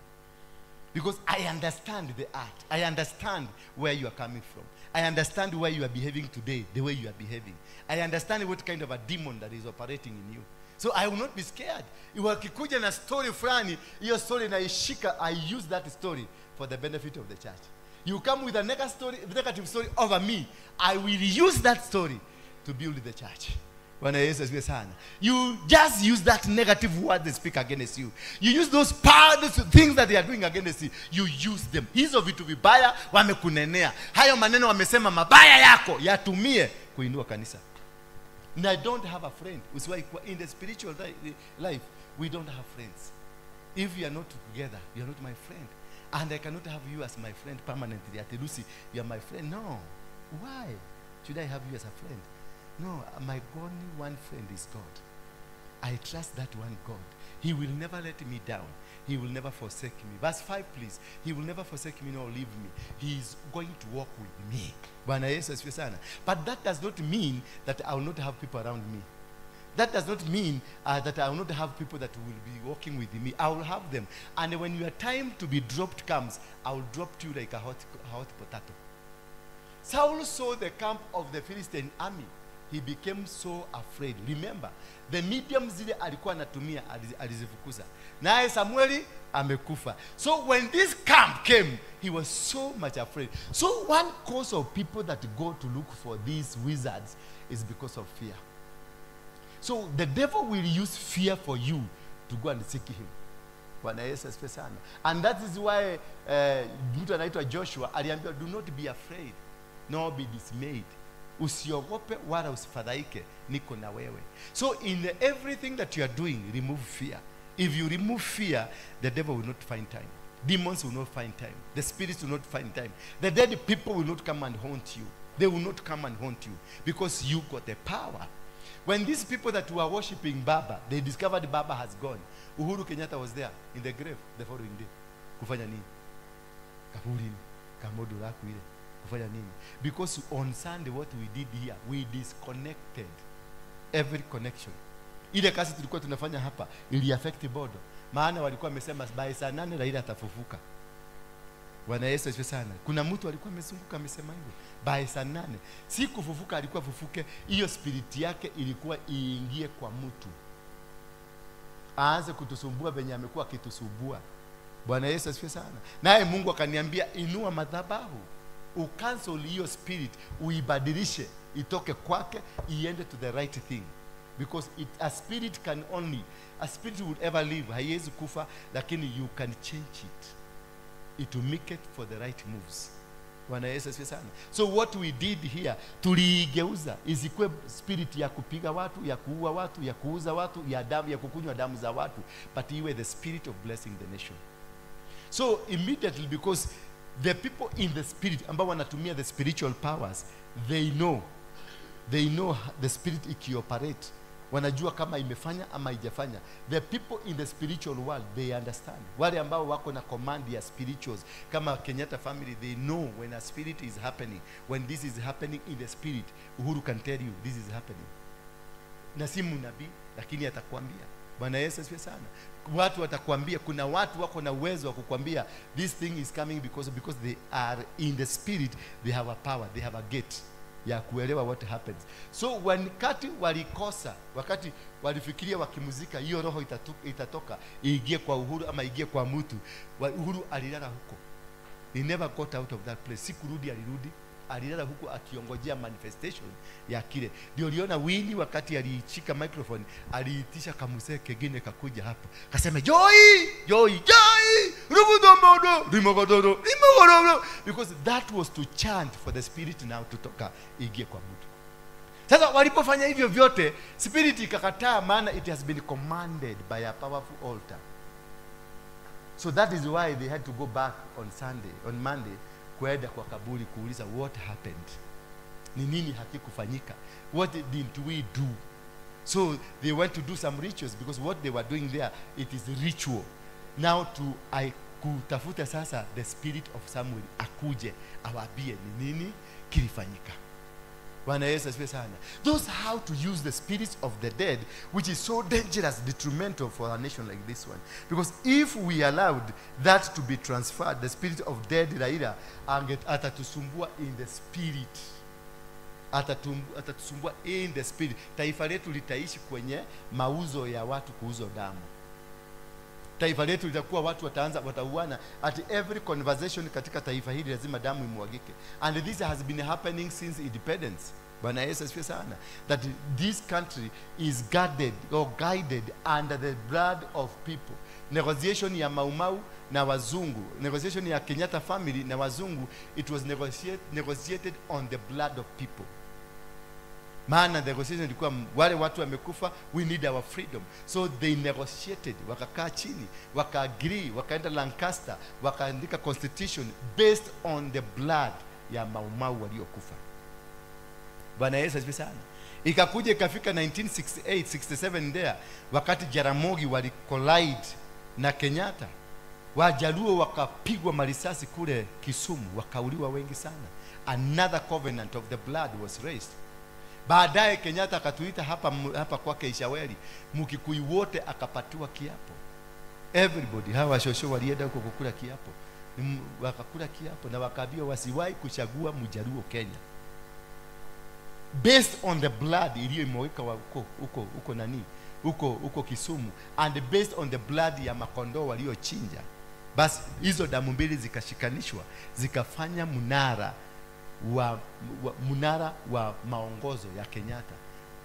Because I understand the art. I understand where you are coming from. I understand why you are behaving today the way you are behaving. I understand what kind of a demon that is operating in you. So I will not be scared. Wakikuja na story fulani, hiyo story naishika, I use that story for the benefit of the church. You come with a negative story over me, I will use that story to build the church. Bwana Yesu asifiwe sana. You just use that negative word they speak against you. You use those power, those things that they are doing against you. You use them. Hizo vitu vibaya wamekunenea. Hayo maneno wamesema mabaya yako, yatumie kuinua kanisa. And I don't have a friend. Usiwahi kuwa in the spiritual life, we don't have friends. If you are not together, you are not my friend. And I cannot have you as my friend permanently. Ati Lucy, you are my friend. No. Why should I have you as a friend? No, my only one friend is God. I trust that one God. He will never let me down. He will never forsake me. Verse 5, please. He will never forsake me nor leave me. He is going to walk with me. Bwana Yesu asifiwe sana. But that does not mean that I will not have people around me. That does not mean that I will not have people that will be walking with me. I will have them. And when your time to be dropped comes, I will drop you like a hot potato. Saul saw the camp of the Philistine army. He became so afraid. Remember, the medium zile alikuwa anatumia alizifukuza. Naye Samueli amekufa. So when this camp came, he was so much afraid. So one cause of people that go to look for these wizards is because of fear. So the devil will use fear for you to go and seek him. Bwana Yesu asifiwe sana. And that is why mtu anaitwa Joshua aliambiwa, do not be afraid nor be dismayed. Usiogope wala usifadhaike, niko na wewe. So in everything that you are doing, remove fear. If you remove fear, the devil will not find time. Demons will not find time. The spirits will not find time. The dead people will not come and haunt you. They will not come and haunt you because you got the power. When these people that were worshiping Baba, they discovered Baba has gone. Uhuru Kenyatta was there in the grave the following day. Kufanya nini? Kaburini, kamodo lako ile. Kufanya nini? Because on Sunday what we did here, we disconnected every connection. Ile kazi tulikuwa tunafanya hapa ili affect bodo. Maana walikuwa wamesema by saa 8 Raila atafufuka. Bwana Yesu asifiwe sana. Kuna mtu alikuwa amezunguka amesema hivyo. By saa 8. Si kufufuka, alikuwa fufuke, hiyo spirit yake ilikuwa iingie kwa mtu. Aanze kutusumbua venye amekuwa akitusumbua. Bwana Yesu asifiwe sana. Naye Mungu akaniambia inua madhabahu. Ucancel hiyo spirit, uibadilishe itoke kwake iende to the right thing. Because a spirit can only, a spirit would ever live, haiwezi kufa, lakini you can change it. It will make it for the right moves. Bwana Yesu asifiwe sana. So what we did here, tuliigeuza isikuwe spirit ya kupiga watu, ya kuua watu, ya kuuza watu, ya damu, ya kukunywa damu za watu, but iwe the spirit of blessing the nation. So immediately, because the people in the spirit ambao wanatumia the spiritual powers, they know the spirit ikioperate. Wanajua kama imefanya ama haijafanya. The people in the spiritual world, they understand. Wale ambao wako na command ya spirituals, kama Kenyatta family, they know when a spirit is happening. When this is happening in the spirit, Uhuru can tell you this is happening. Na si mnabii, lakini atakwambia. Bwana Yesu asifiwe sana. Watu watakwambia, kuna watu wako na uwezo wa kukwambia this thing is coming because they are in the spirit, they have a power, they have a gate ya kuelewa what happens. So wakati walikosa, wakati walifikiria wakimuzika hiyo roho itatoka iingie kwa Uhuru ama iingie kwa mtu, Uhuru alilala huko. He never got out of that place. Sikurudi, alirudi, alilala huko akiongojea manifestation ya kile. Ndio uliona Winnie wakati aliichika microphone, aliitisha kamuzee kengine kakuja hapo. Kasema joy, joy, joy, rugudombodo, rimogodoro, rimogodoro, because that was to chant for the spirit now to toka iingie kwa mtu. Sasa walipofanya hivyo vyote, spirit ikakataa, maana it has been commanded by a powerful altar. So that is why they had to go back on Sunday, on Monday, kwenda kwa kaburi kuuliza what happened. Ni nini hakikufanyika? What didn't we do? So they went to do some rituals, because what they were doing there, it is ritual. Now to kutafuta sasa the spirit of Samuel akuje awaambie ni nini kilifanyika. Bwana Yesu asifiwe sana. Those how to use the spirits of the dead, which is so dangerous, detrimental for a nation like this one. Because if we allowed that to be transferred, the spirit of dead Raila atatusumbua in the spirit. Atatusumbua in the spirit. Taifa letu litaishi kwenye mauzo ya watu kuuza damu. Taifa letu litakuwa watu wataanza watauana. At every conversation katika taifa hili lazima damu imwagike. And this has been happening since independence. Bwana Yesu asifiwe sana. That this country is guarded or guided under the blood of people. Negotiation ya Mau Mau na wazungu, negotiation ya Kenyatta family na wazungu, it was negotiated on the blood of people. Maana negotiation ilikuwa wale watu wamekufa, we need our freedom. So they negotiated, wakakaa chini, waka-agree, wakaenda Lancaster, wakaandika constitution based on the blood ya Mau Mau waliokufa. Bwana Yesu asifiwe sana. Ikakuja ikafika 1968, 67 there, wakati Jaramogi wali collide na Kenyatta. Wajaluo wakapigwa marisasi kule Kisumu, wakauliwa wengi sana. Another covenant of the blood was raised. Baadaye Kenyatta akatuita hapa kwake Ishaweli, Mkikuyu wote akapatiwa kiapo. Everybody, hawa shosho walienda huko kukula kiapo. Wakakula kiapo na wakaambiwa wasiwahi kuchagua Mjaluo Kenya. Based on the blood iliyomwagika huko nani? Huko Kisumu, and based on the blood ya makondoo waliochinja. Basi hizo damu mbili zikashikanishwa, zikafanya munara wa maongozo ya Kenyatta.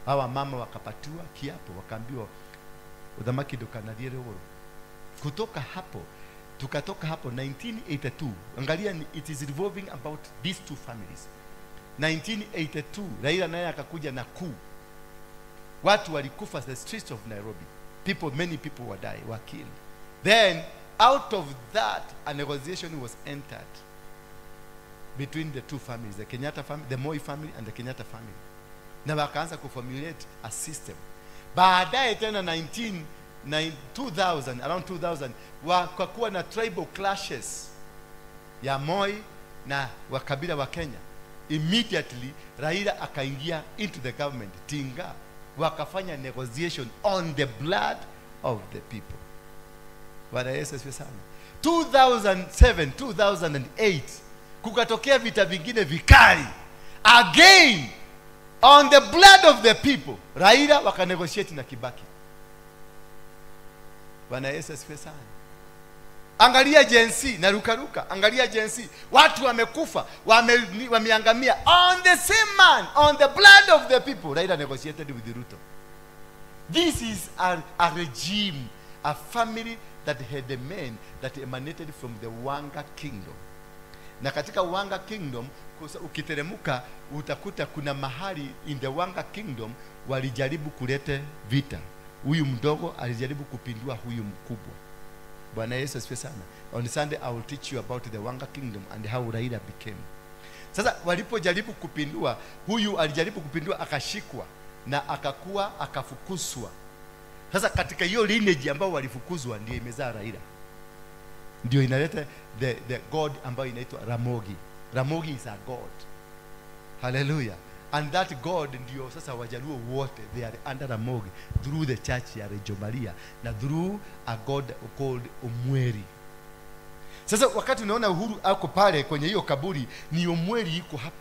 Hawa mama wakapatiwa kiapo, wakaambiwa uthamaki ndukanathiĩ rũgũrũ. Kutoka hapo, tukatoka hapo 1982. Angalia, it is revolving about these two families. 1982 Raila naye akakuja na coup. Watu walikufa the streets of Nairobi. Many people were died, were killed. Then out of that a negotiation was entered between the two families, the Kenyatta family, the Moi family and the Kenyatta family. Na wakaanza kuformulate a system. Baadaye tena 2000, around 2000, wakakuwa na tribal clashes ya Moi na wakabila wa Kenya. Immediately Raila akaingia into the government, Tinga, wakafanya negotiation on the blood of the people. Bwana Yesu asifiwe sana. 2007, 2008 kukatokea vita vingine vikali. Again on the blood of the people. Raila wakanegotiate na Kibaki. Bwana Yesu asifiwe sana. Angalia Gen Z na rukaruka, angalia Gen Z. Watu wamekufa, wameangamia on the same man, on the blood of the people. Raila negotiated with Ruto. This is a regime, a family that had a man that emanated from the Wanga Kingdom. Na katika Wanga Kingdom, ukiteremuka utakuta kuna mahali in the Wanga Kingdom walijaribu kulete vita. Huyu mdogo alijaribu kupindua huyu mkubwa. Bwana Yesu asifiwe sana. On Sunday I will teach you about the Wanga Kingdom and how Raila became. Sasa walipojaribu kupindua, huyu alijaribu kupindua akashikwa na akakuwa akafukuzwa. Sasa katika hiyo lineage ambao walifukuzwa ndio imezaa Raila. Ndio inaleta the god ambayo inaitwa Ramogi. Ramogi is a god. Hallelujah. And that god ndio sasa Wajaluo wote, they are under Ramogi through the church ya Reggio Maria na through a god called Omweri. Sasa wakati unaona Uhuru ako pale kwenye hiyo kaburi, ni Omweri iko hapo.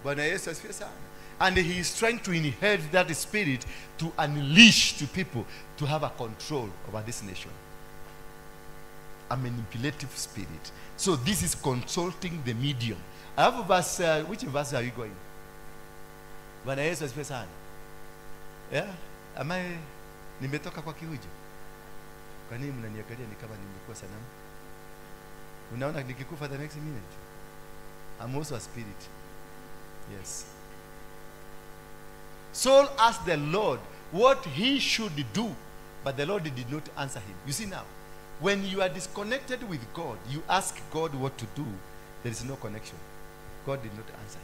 Bwana Yesu asifiwe sana. And he is trying to inherit that spirit to unleash to people to have a control over this nation. A manipulative spirit. So this is consulting the medium. I have a verse, which verse are you going? Bwana Yesu asifiwe sana. Yeah? Am I, nimetoka kwa kihujo? Kwa nini mnaniangalia ni kama nimekuwa sanamu? Unaona nikikufa the next minute? I'm also a spirit. Yes. Saul asked the Lord what he should do, but the Lord did not answer him. You see now, when you are disconnected with God, you ask God what to do, there is no connection. God did not answer.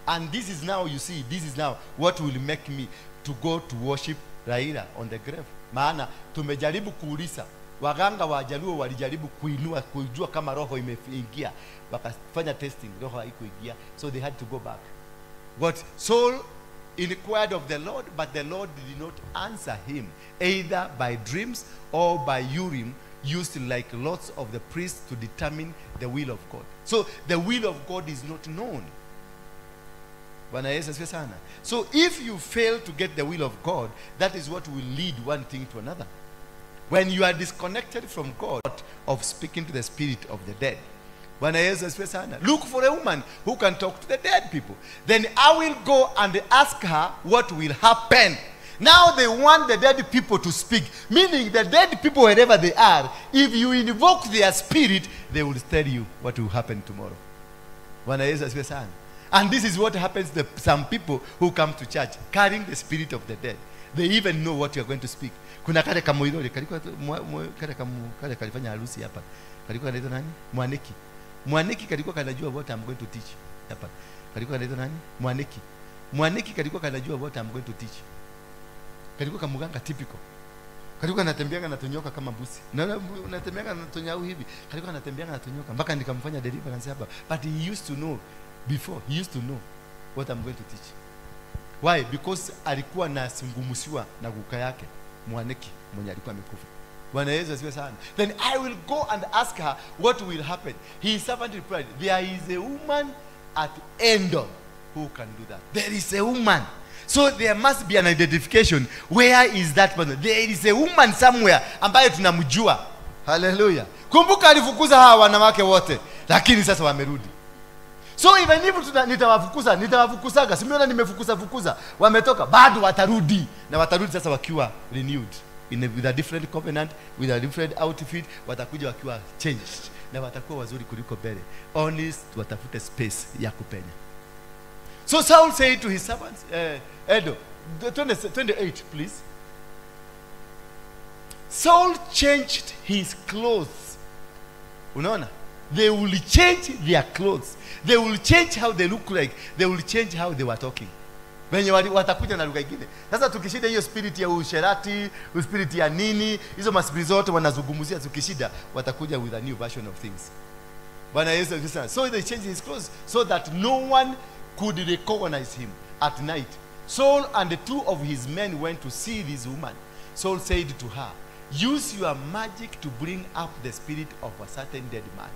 And this is now, you see, this is now what will make me to go to worship Raila on the grave. Maana tumejaribu kuuliza, waganga wa Jaluo walijaribu kuinua, kujua kama roho imeingia, wakafanya testing, roho haikuingia, so they had to go back. But Saul inquired of the Lord, but the Lord did not answer him, either by dreams or by Urim, used like lots of the priests to determine the will of God. So the will of God is not known. Bwana Yesu asifiwe sana. So if you fail to get the will of God, that is what will lead one thing to another. When you are disconnected from God, of speaking to the spirit of the dead. Bwana Yesu asifiwe sana. Look for a woman who can talk to the dead people. Then I will go and ask her what will happen. Now they want the dead people to speak. Meaning the dead people, wherever they are, if you invoke their spirit, they will tell you what will happen tomorrow. Bwana Yesu asifiwe sana. And this is what happens to some people who come to church carrying the spirit of the dead. They even know what you are going to speak. Kuna kale kamuidole, kalikuwa kale kamu kale kalifanya harusi hapa. Kalikuwa kanaitwa nani? Mwaniki. Mwaniki kalikuwa kanajua what I'm going to teach hapa. Kalikuwa kanaitwa nani? Mwaniki. Mwaniki kalikuwa kanajua what I'm going to teach. Kalikuwa kamuganga typical. Kalikuwa anatembeanga na tonyoka kama mbuzi. Naona unatembeanga na tonyau hivi. Kalikuwa anatembeanga na tonyoka mpaka nikamfanya deliverance hapa. But he used to know before, he used to know what I'm going to teach. Why? Because alikuwa anazungumziwa na guka yake Mwaniki mwenye alikuwa amekufa. Bwana Yesu asifiwe sana. Then I will go and ask her what will happen. His servant replied, there is a woman at Endor who can do that. There is a woman. So there must be an identification. Where is that person? There is a woman somewhere ambaye tunamjua. Hallelujah. Kumbuka alifukuza hawa wanawake wote, lakini sasa wamerudi. So even if nitawafukuza, nitawafukuzaga. Simeona nimefukuza fukuza. Wametoka, bado watarudi. Na watarudi sasa wakiwa renewed. With a different covenant, with a different outfit, watakuja wakiwa changed. Na watakuwa wazuri kuliko mbele. Only watafute space ya kupenya. So Saul said to his servants, Edo, 28 please. Saul changed his clothes. Unaona? They will change their clothes. They will change how they look like. They will change how they were talking. Wenye watakuja na lugha nyingine. Sasa tukishida hiyo spirit ya usherati, spirit ya nini, hizo maspirit zote wanazungumzia, tukishida watakuja with a new version of things. Bwana Yesu asifiwe. So they changed his clothes so that no one could recognize him at night. Saul and the two of his men went to see this woman. Saul said to her, use your magic to bring up the spirit of a certain dead man.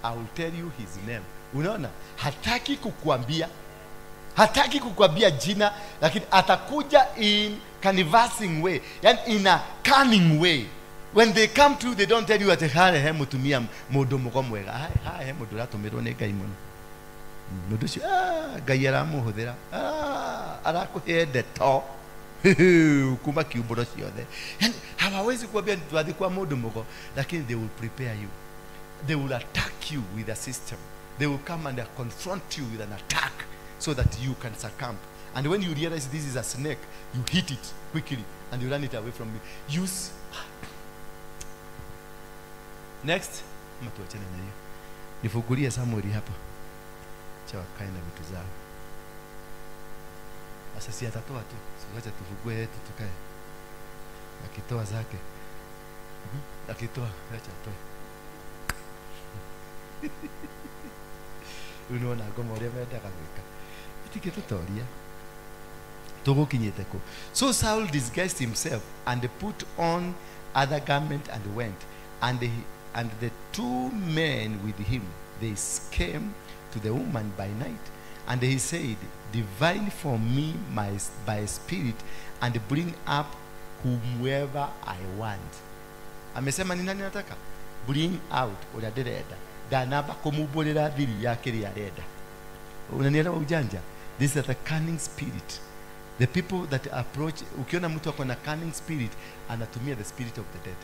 I will tell you his name. Unaona? Hataki kukuambia. Hataki kukuambia jina, lakini atakuja in canvassing way, yani in a cunning way. When they come to you, they don't tell you ati hare he mutumia mundu mugo mwega. Hae he mundu ratumirwo ni Ngai muno. Mundu ucio Ngai aramuhuthira. Arakuhe ndeto kuma kiumburo ciothe. Yani hawawezi kuambia twathi kwa mundu mugo, lakini they will prepare you. They will attack you with a system. They will come and confront you with an attack so that you can succumb. And when you realize this is a snake, you hit it quickly and you run it away from you. Use. Next. Matuachane na hiyo. Nifungulie Samueli hapa. Cha wakae na vitu zao. Sasa si atatoa tu. Siacha tufungue yetu tukae. Akitoa zake. Akitoa, acha atoe. Unaona ngoma uria mendaga gwika. Itingĩtũtoria. Tũgũkinyĩte kũ? So Saul disguised himself and put on other garment and went. And the two men with him, they came to the woman by night. And he said, divine for me by spirit and bring up whomever I want. Amesema ni nani nataka? Bring out uria ndirenda. Ndanamba kumumbũrĩra thiri ya kĩrĩa arenda. Unanielewa ujanja? This is the cunning spirit. The people that approach, ukiona mtu ako na cunning spirit, anatumia the spirit of the dead.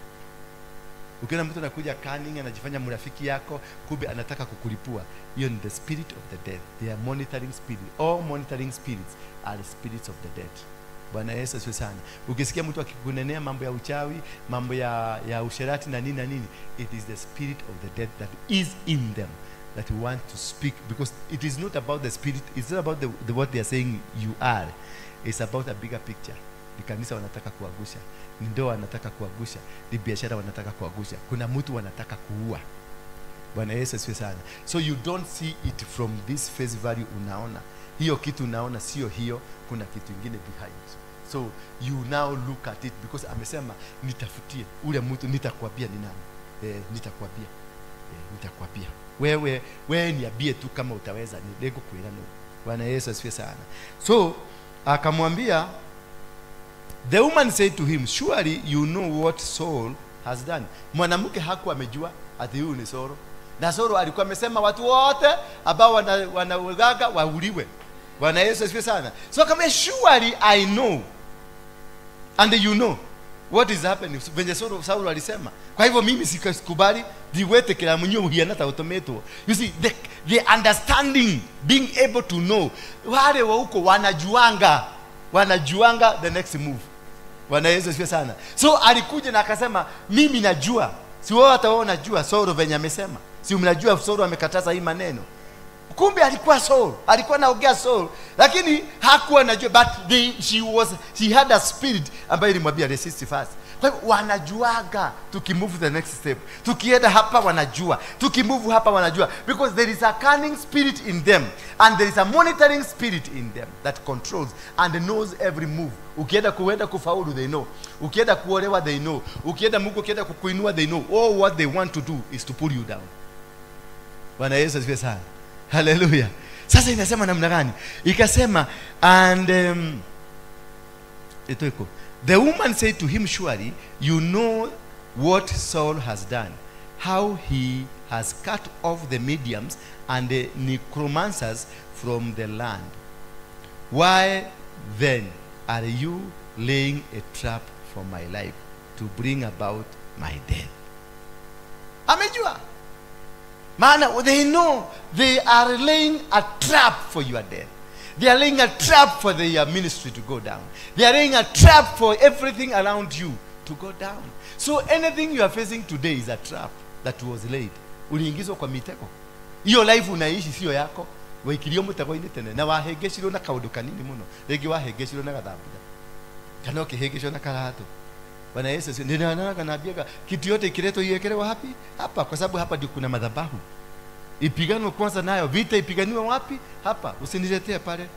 Ukiona mtu anakuja cunning, anajifanya mrafiki yako, kumbe anataka kukulipua. Hiyo ni the spirit of the dead. They are monitoring spirit. All monitoring spirits are the spirits of the dead. Bwana Yesu asifiwe sana. Ukisikia mtu akikunenea mambo ya uchawi, mambo ya usherati na nini na nini, it is the spirit of the dead that is in them that want to speak, because it is not about the spirit, it's not about the what they are saying you are. It's about a bigger picture. Ni kanisa wanataka kuagusha, ni ndoa wanataka kuagusha, ni biashara wanataka kuagusha, kuna mtu wanataka kuua. Bwana Yesu asifiwe sana. So you don't see it from this face value. Unaona hiyo kitu, unaona sio hiyo, kuna kitu kingine behind. So you now look at it because amesema nitafutie ule mtu, nitakwambia ni nani. Nitakwambia. Nitakwambia. Wewe niambie tu kama utaweza, ni lego kuelana. Bwana Yesu asifiwe sana. So akamwambia, the woman said to him, surely you know what Saul has done. Mwanamke hakuwa amejua ati huyu ni Saul. Na Saul alikuwa amesema watu wote ambao wanaugaga wauliwe. Bwana Yesu asifiwe sana. So akamwambia, surely I know and you know what is happening. Venye Saul alisema. Kwa hivyo mimi sikubali diwete kila mnyo hiana automato. You see the understanding, being able to know. Wale wa huko wanajuanga the next move. Bwana Yesu asifiwe sana. So alikuja na akasema mimi najua. Si wao hata wao najua Saul venye amesema. Si mnajua Saul amekataza hii maneno. Kumbe alikuwa Saul, alikuwa anaongea Saul, lakini hakuwa anajua, but she had a spirit ambayo ilimwambia resist first. Kwa hivyo wanajuaga tukimove the next step. Tukienda hapa wanajua, tukimove hapa wanajua, because there is a cunning spirit in them and there is a monitoring spirit in them that controls and knows every move. Ukienda kuenda kufaulu they know. Ukienda kuolewa they know. Ukienda Mungu ukienda kukuinua they know. All what they want to do is to pull you down. Bwana Yesu asifiwe sana. Hallelujah. Sasa inasema namna gani? Ikasema and the woman said to him, surely you know what Saul has done, how he has cut off the mediums and the necromancers from the land. Why then are you laying a trap for my life to bring about my death? Amejua. Maana they know they are laying a trap for your death. They are laying a trap for their ministry to go down. They are laying a trap for everything around you to go down. So anything you are facing today is a trap that was laid. Uliingizwa kwa mitego. Hiyo life unaishi sio yako. Waikilio mtego-inĩ tene na wahengecirwo na kaundu kanini muno. Rĩngĩ wahengecirwo na gathambutha. Kana ũkĩhĩngĩcwo na karatũ. Bwana Yesu ndio anaambia kitu yote ikiletwa iwekelewa wapi? Hapa, kwa sababu hapa ndio kuna madhabahu. Ipiganwe kwanza nayo, vita ipiganiwe wapi? Hapa. Usiniletee pale.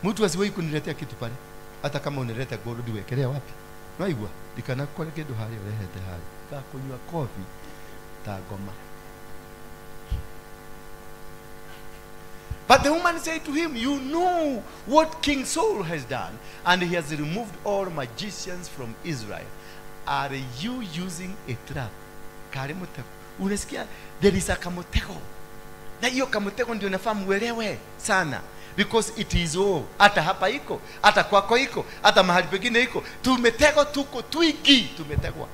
Mtu asiwahi kuniletea kitu pale. Hata kama unileta gold uwekelea wapi? Naigua, ndikanakore kindu hari urehete hari. Ka kunywa coffee ta ngoma. But the woman said to him, you know what King Saul has done, and he has removed all magicians from Israel. Are you using a trap? Kare mutego. Unasikia, there is a kamutego. Na hiyo kamutego ndio nafaa muelewe sana. Because it is all. Hata hapa iko, hata kwako iko, hata mahali pengine iko. Tumetegwa, tuko twingi, tumetegwa.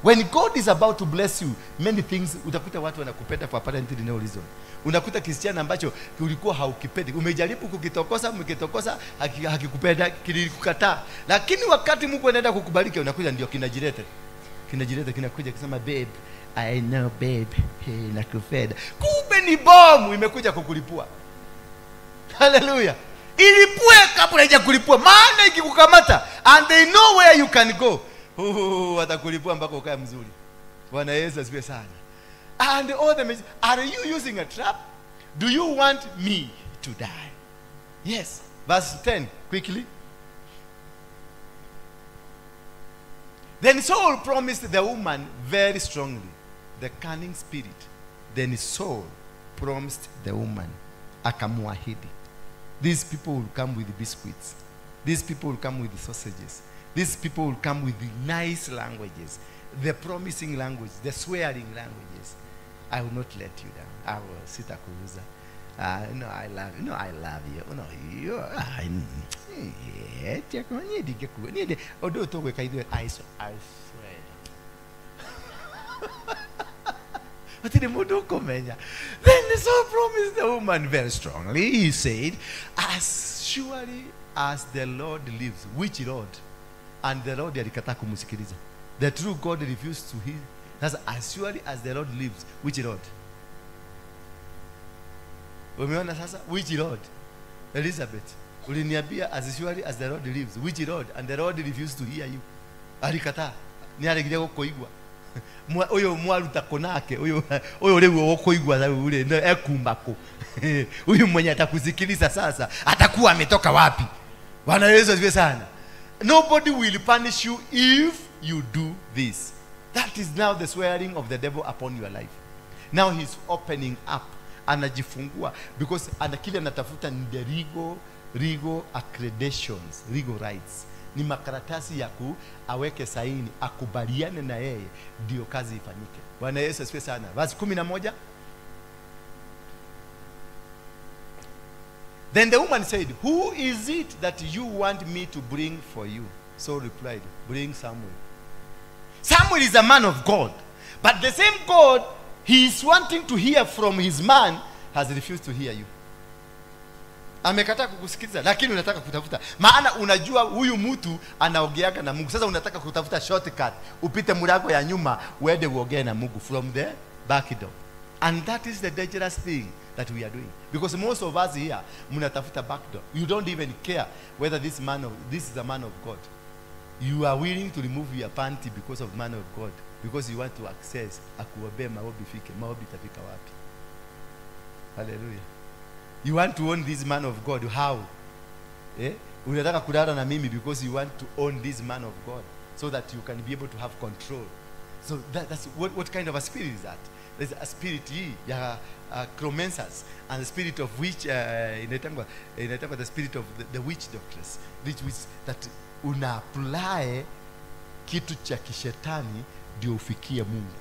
When God is about to bless you, many things utakuta watu wanakupenda for apparently no reason. Unakuta kisichana ambacho ulikuwa haukipendi, umejaribu kukitokosa, umekitokosa, hakikupenda, kilikukataa. Lakini wakati Mungu anaenda kukubariki, unakuja ndio kinajileta. Kinajileta, kinakuja kusema babe, I know babe, hey, nakupenda. Kumbe ni bomu imekuja kukulipua. Hallelujah. Ilipue kabla haijakulipua, maana ikikukamata and they know where you can go. Watakulipua mpaka ukae mzuri. Bwana Yesu asifiwe sana. And all the messages, are you using a trap? Do you want me to die? Yes. Verse 10, quickly. Then Saul promised the woman very strongly, the cunning spirit. Then Saul promised the woman Akamuahidi. These people will come with biscuits. These people will come with sausages. These people will come with the nice languages, the promising language, the swearing languages. I will not let you down. I will sitakuuza. No, I love you. No, I love you. No, you. I swear. Then the Saul promised the woman very strongly. He said, as surely as the Lord lives. Which Lord? And the Lord alikataa kumusikiliza. The true God refused to hear. That's as surely as the Lord lives. Which Lord? Umeona sasa? Which Lord? Elizabeth, uliniambia as surely as the Lord lives. Which Lord? And the Lord refused to hear you. Alikataa. Ni alegire gukuigua. Uyu mwaruta kunake, uyu riu ugukuigua ule ekumbako. Huyu mwenye atakusikiliza sasa atakuwa ametoka wapi? Bwana Yesu asifiwe sana. Nobody will punish you if you do this. That is now the swearing of the devil upon your life. Now he's opening up. Anajifungua because kile anatafuta ni the legal accreditations, legal rights. Ni makaratasi ya ku aweke saini, akubaliane na yeye ndio kazi ifanyike. Bwana Yesu asifiwe sana. Verse 11. Then the woman said, who is it that you want me to bring for you? Saul replied, bring Samuel. Samuel is a man of God. But the same God he is wanting to hear from his man has refused to hear you. Amekataa kukusikiliza, lakini unataka kutafuta. Maana unajua huyu mtu anaongeaga na Mungu. Sasa unataka kutafuta shortcut, upite mlango ya nyuma uende uongee na Mungu from the back door. And that is the dangerous thing that we are doing. Because most of us here mnatafuta back door. You don't even care whether this is a man of God. You are willing to remove your panty because of man of God, because you want to access akuombee maombi fike, maombi itafika wapi? Hallelujah. You want to own this man of God. How? Eh? Unataka kulala na mimi because you want to own this man of God so that you can be able to have control. So that's what kind of a spirit is that? There's a spirit ya Chromensas, and the spirit of witch, inaitangwa the spirit of the witch doctors, which is that una apply kitu cha kishetani ndio ufikie Mungu.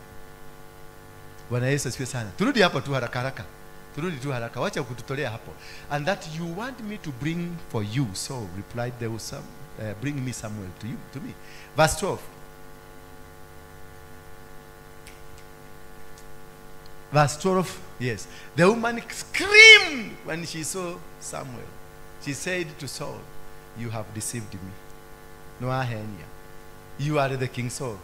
Bwana Yesu asifiwe sana. Turudi hapo tu haraka haraka. Turudi tu haraka. Wacha kututolea hapo. And that you want me to bring for you. So replied there was some, bring me Samuel to you, to me. Verse 12. Verse 12, yes. The woman screamed when she saw Samuel. She said to Saul, you have deceived me. No ahenia. You are the king Saul.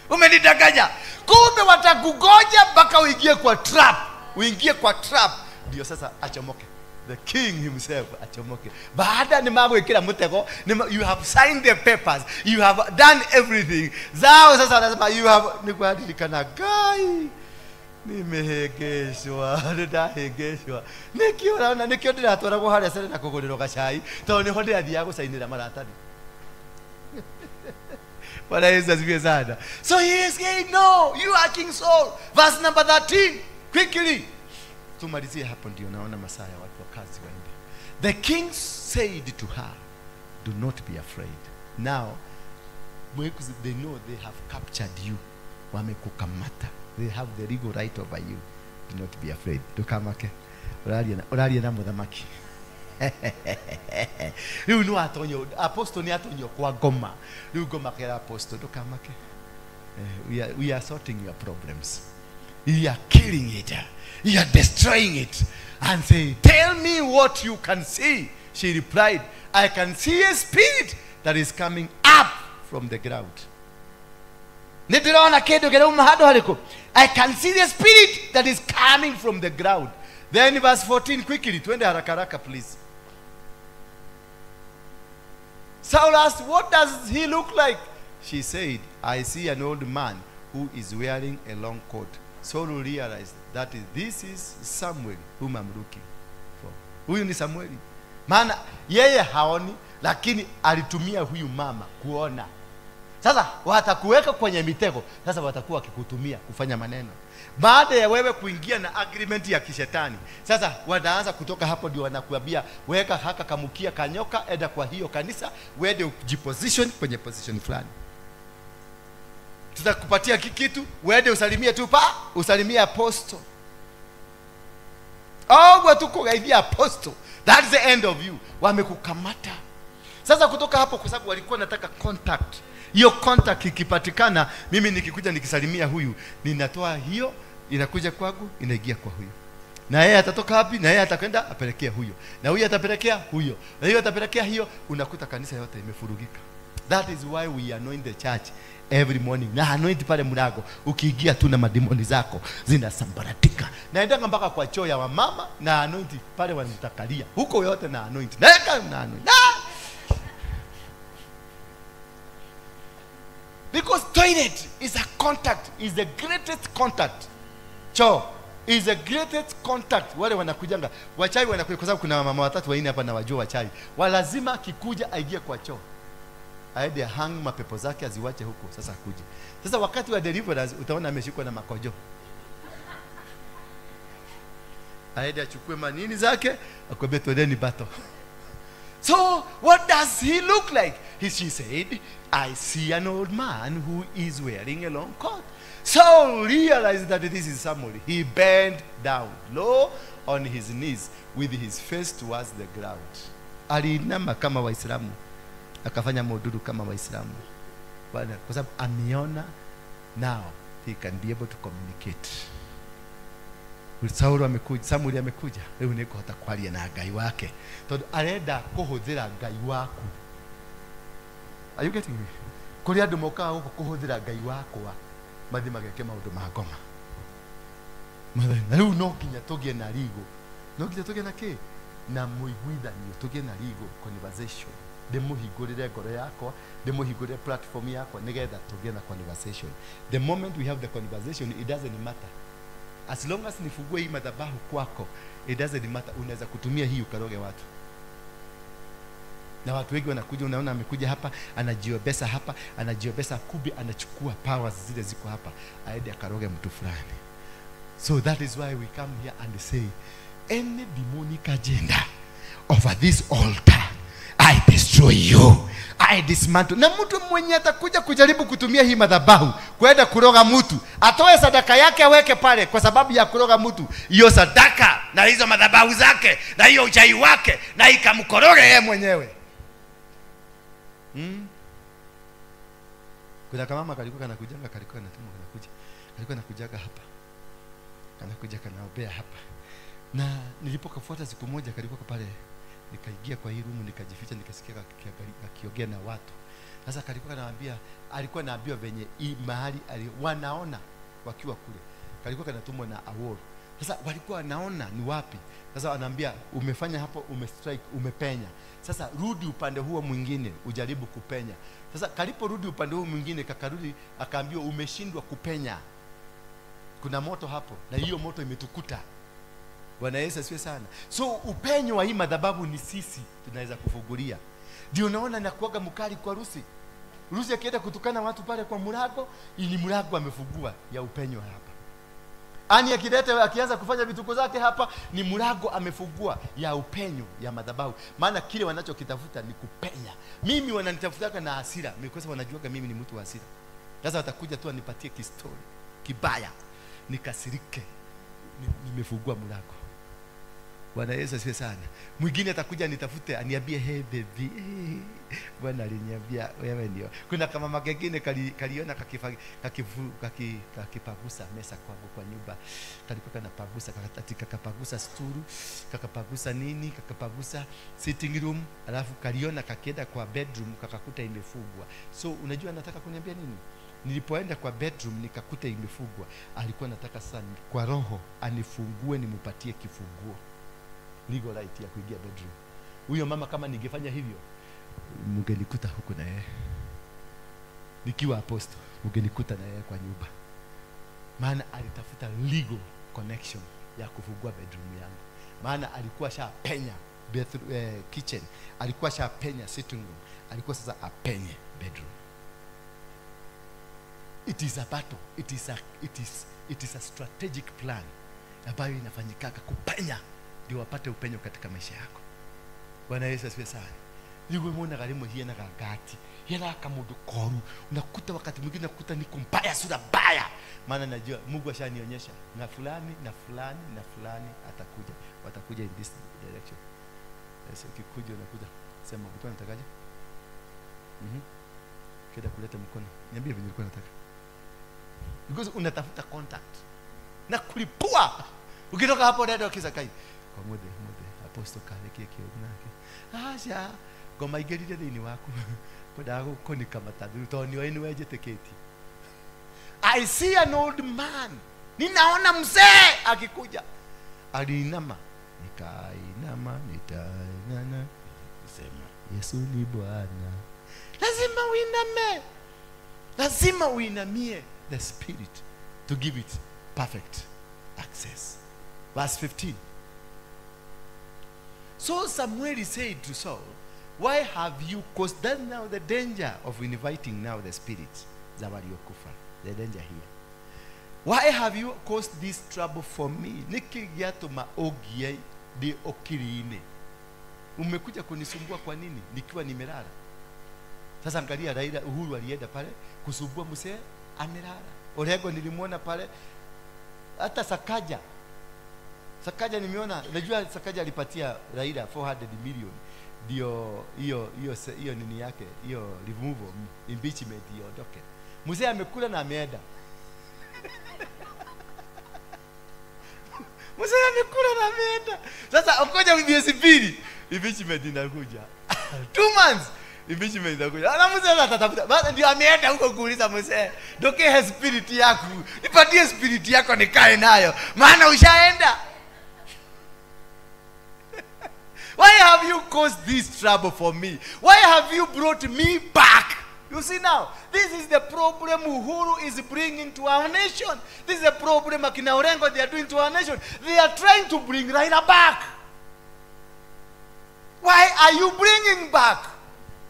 Umenidanganya. Kumbe watakugoja mpaka uingie kwa trap. Uingie kwa trap. Ndio sasa achomoke. The king himself achomoke. Baada ni magwikira mutego, you have signed the papers, you have done everything. Zao sasa wanasema you have nikuadirikana guy. Nimehegeshwa, ndahegeshwa. Nikio naona nikio ndiratwaragwo haria cere na kugũrĩrwo gacai, tondũ nĩho ndĩrathiaga gũcainĩra maratathi. Bwana Yesu asifiwe sana. So he is saying, no, you are King Saul. Verse number 13, quickly. Tumalizie hapo ndio naona masaa ya watu wa kazi waende. The king said to her, do not be afraid. Now, because they know they have captured you. Wamekukamata. They have the legal right over you. Do not be afraid. Tukamake. Uraria na muthamaki. Riu no atonyo, apostle ni atonyo kwa ngoma. Riu ngoma kera apostle tukamake. We are sorting your problems. You are killing it. You are destroying it. And say, tell me what you can see. She replied, I can see a spirit that is coming up from the ground. I can see the spirit that is coming from the ground. Then verse 14, quickly, twende haraka haraka please. Saul asked, what does he look like? She said, I see an old man who is wearing a long coat. Saul realized that this is Samuel whom I'm looking for. Huyu ni Samueli. Maana yeye haoni, lakini alitumia huyu mama kuona. Sasa watakuweka kwenye mitego. Sasa watakuwa wakikutumia kufanya maneno. Baada ya wewe kuingia na agreement ya kishetani, sasa wanaanza kutoka hapo, ndio wanakuambia weka haka kamukia kanyoka, enda kwa hiyo kanisa, uende ujiposition kwenye position fulani. Tutakupatia kitu, uende usalimie tu pa, usalimie apostle. Oh, watukugaibia apostle. That's the end of you. Wamekukamata. Sasa kutoka hapo, kwa sababu walikuwa nataka contact. Hiyo contact ikipatikana, mimi nikikuja nikisalimia huyu, ninatoa hiyo, inakuja kwangu, inaingia kwa huyu. Na yeye atatoka wapi? Na yeye atakwenda apelekea huyo. Na huyu atapelekea huyo. Na huyo atapelekea hiyo, unakuta kanisa yote imefurugika. That is why we anoint the church every morning. Na anoint pale mlango, ukiingia tu na madimoni zako zinasambaratika. Naendanga mpaka kwa choo ya wamama na anoint pale wanatakalia. Huko yote na anoint. Naeka na anoint. Because toilet is a contact, is the greatest contact. Choo is the greatest contact. Wale wanakujanga, wachawi wanakuja, kwa sababu kuna mama watatu wanne hapa na wajua wachawi. Walazima kikuja aingie kwa choo. Aende hang mapepo zake aziwache huko, sasa akuje. Sasa wakati wa deliverance utaona ameshikwa na makojo. Aende achukue manini zake, akwambie twendeni battle. So what does he look like? She said, I see an old man who is wearing a long coat. Saul realized that this is Samuel. He bent down low on his knees with his face towards the ground. Aliinama kama Waislamu. Akafanya modudu kama Waislamu. Kwa sababu ameona, now he can be able to communicate. Saul amekuja, Samuel amekuja. Leo niko hata kwaria na Ngai wake. Tondu arenda kuhuthira Ngai waku. Are you getting me? Kuri andu mokaga guku kuhuthira Ngai wakwa mathi mageke maundu ma ngoma. Na riu no nginya tugie na rigo. No nginya tugie na ki? Na muiguithanio, tugie na rigo conversation. Ndimuhingurire ngoro yakwa, ndimuhingurire platform yakwa nigetha tugie na conversation. The moment we have the conversation, it doesn't matter. As long as nifungue hii madhabahu kwako, it doesn't matter. Unaweza kutumia hii ukaroge watu. Na watu wengi wanakuja, unaona amekuja hapa, anajiobesa hapa, anajiobesa kubi, anachukua powers zile ziko hapa, aende akaroge mtu fulani. So that is why we come here and say, any demonic agenda over this altar, I destroy you. I dismantle. Na mtu mwenye atakuja kujaribu kutumia hii madhabahu kwenda kuroga mtu, atoe sadaka yake aweke pale kwa sababu ya kuroga mtu. Hiyo sadaka na hizo madhabahu zake na hiyo uchai wake na ikamkoroge yeye mwenyewe. Kuna kama mama kalikuwa kanakujanga, kalikuwa anatumwa kanakuja. Kalikuwa anakujaga hapa. Kanakuja kanaobea hapa. Na nilipokafuata siku moja kalikuwa pale. Nikaingia kwa hii room nikajificha, nikasikia akiongea na watu. Sasa alikuwa anawaambia, alikuwa anaambiwa venye hii mahali wanaona wakiwa kule. Kalikuwa kanatumwa na award. Sasa walikuwa wanaona ni wapi. Sasa anaambia umefanya hapo, umestrike, umepenya. Sasa rudi upande huo mwingine ujaribu kupenya. Sasa kaliporudi upande huo mwingine kakarudi akaambiwa umeshindwa kupenya. Kuna moto hapo na hiyo moto imetukuta. Bwana Yesu asifiwe sana. So upenyo wa hii madhabahu ni sisi tunaweza kufungulia. Ndio unaona nakuaga mkali kwa Rusi. Rusi akienda kutukana watu pale kwa mlango, ili mlango amefungua ya upenyo hapa. Ani akileta akianza kufanya vituko zake hapa, ni mlango amefungua ya upenyo ya madhabahu. Maana kile wanachokitafuta ni kupenya. Mimi wananitafutaka na hasira, because wanajuaga mimi ni mtu wa hasira. Sasa watakuja tu anipatie kistori kibaya, nikasirike. Nimefungua mlango. Bwana Yesu asifiwe sana. Mwingine atakuja nitafute aniambie, hey baby, hey. Bwana aliniambia wewe ndio. Kuna kama mama kengine kaliona kakipagusa mesa kwangu kwa nyumba. Kalikuwa kanapagusa, kakapagusa sturu, kakapagusa nini, kakapagusa sitting room, alafu kaliona kakienda kwa bedroom kakakuta imefungwa. So unajua anataka kuniambia nini? Nilipoenda kwa bedroom nikakuta imefungwa. Alikuwa anataka sana kwa roho anifungue nimpatie kifunguo. Legal right ya kuingia bedroom. Huyo mama kama ningefanya hivyo, mngenikuta huko na yeye. Nikiwa apostle, mngenikuta na yeye kwa nyumba. Maana alitafuta legal connection ya kufungua bedroom yangu. Maana alikuwa shapenya kitchen, alikuwa shapenya sitting room, alikuwa sasa apenye bedroom. It is a battle. It is a strategic plan ambayo inafanyikaka kupenya ndio wapate upenyo katika maisha yako. Bwana Yesu asifiwe sana. Niwe muona garimu hiya na gagati. Hiya kamudu koru. Unakuta wakati mwingine unakuta ni kumbaya, sura mbaya. Maana najua Mungu ashanionyesha na fulani na fulani na fulani atakuja. Watakuja in this direction. Sasa ukikuja unakuja sema ulikuwa unatakaje? Kenda kuleta mkono. Niambie vile ulikuwa unataka. Because unatafuta contact. Na kulipua. Ukitoka hapo unaenda ukisakai. Kwa mude apostle kale kio nake. Acha ngoma igirire thiini waku. Kwenda gukunika matatu to ni wewe wejeteketi. I see an old man. Ninaona mzee akikuja. Aliinama, nikainama, nitainana. Sema Yesu ni Bwana. Lazima uiname. Lazima uinamie the spirit to give it perfect access. Verse 15. So Samuel said to Saul, why have you caused that now the danger of inviting now the spirit za waliokufa? The danger here. Why have you caused this trouble for me? Niki gyatuma ogie di okirine. Umekuja kunisumbua kwa nini nikiwa nimelala? Sasa angalia Raila Uhuru alienda pale kusumbua mzee amelala. Orengo nilimuona pale. Hata Sakaja. Sakaja nimeona, unajua Sakaja alipatia Raila 400 million ndio hiyo nini yake, hiyo removal impeachment iondoke. Mzee amekula na ameenda. Mzee amekula na ameenda. Sasa ngoja miezi 2 impeachment inakuja. 2 months impeachment inakuja. Ana mzee atatafuta. Basi ndio ameenda huko kuuliza mzee, "Doke spirit yako. Nipatie spirit yako nikae nayo. Maana ushaenda." Why have you caused this trouble for me? Why have you brought me back? You see now, this is the problem Uhuru is bringing to our nation. This is the problem akina Orengo they are doing to our nation. They are trying to bring Raila back. Why are you bringing back?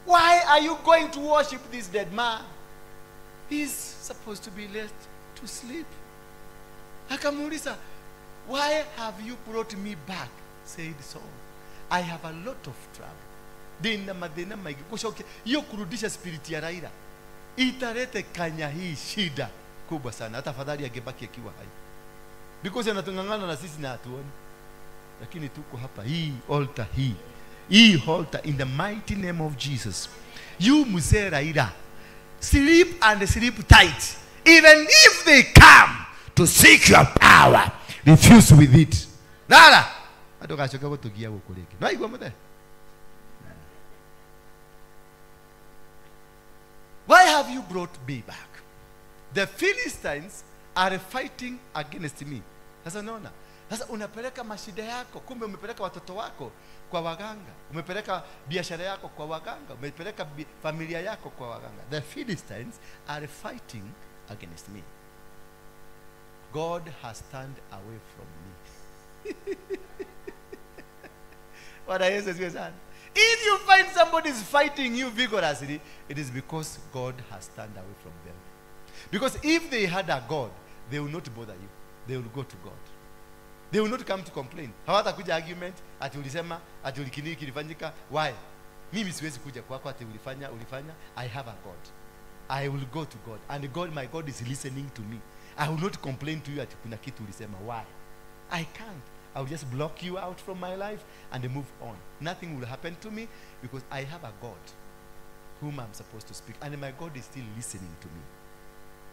Why are you going to worship this dead man? He's supposed to be left to sleep. Akamuuliza, why have you brought me back? Said Saul. I have a lot of trouble. Dina madena maigi. Kushoke hiyo kurudisha spirit ya Raila italete Kenya hii shida kubwa sana. Hata afadhali angebaki akiwa hai. Because anatungangana na sisi na hatuoni. Lakini tuko hapa hii altar hii. Hii altar in the mighty name of Jesus. You mzee Raila, sleep and sleep tight. Even if they come to seek your power, refuse with it. Lala. Atokachoka gutugia guku ringi. No igwa muthe. Why have you brought me back? The Philistines are fighting against me. Sasa unaona? Sasa unapeleka mashida yako, kumbe umepeleka watoto wako kwa waganga, umepeleka biashara yako kwa waganga, umepeleka familia yako kwa waganga. The Philistines are fighting against me. God has turned away from me. Bwana Yesu asifiwe sana. If you find somebody is fighting you vigorously, it is because God has turned away from them. Because if they had a God, they will not bother you. They will go to God. They will not come to complain. Hawatakuja argument, ati ulisema, ati ulikini kilifanyika. Why? Mimi siwezi kuja kwako ati ulifanya. I have a God. I will go to God. And God, my God is listening to me. I will not complain to you ati kuna kitu ulisema. Why? I can't. I will just block you out from my life and move on. Nothing will happen to me because I have a God whom I'm supposed to speak. And my God is still listening to me.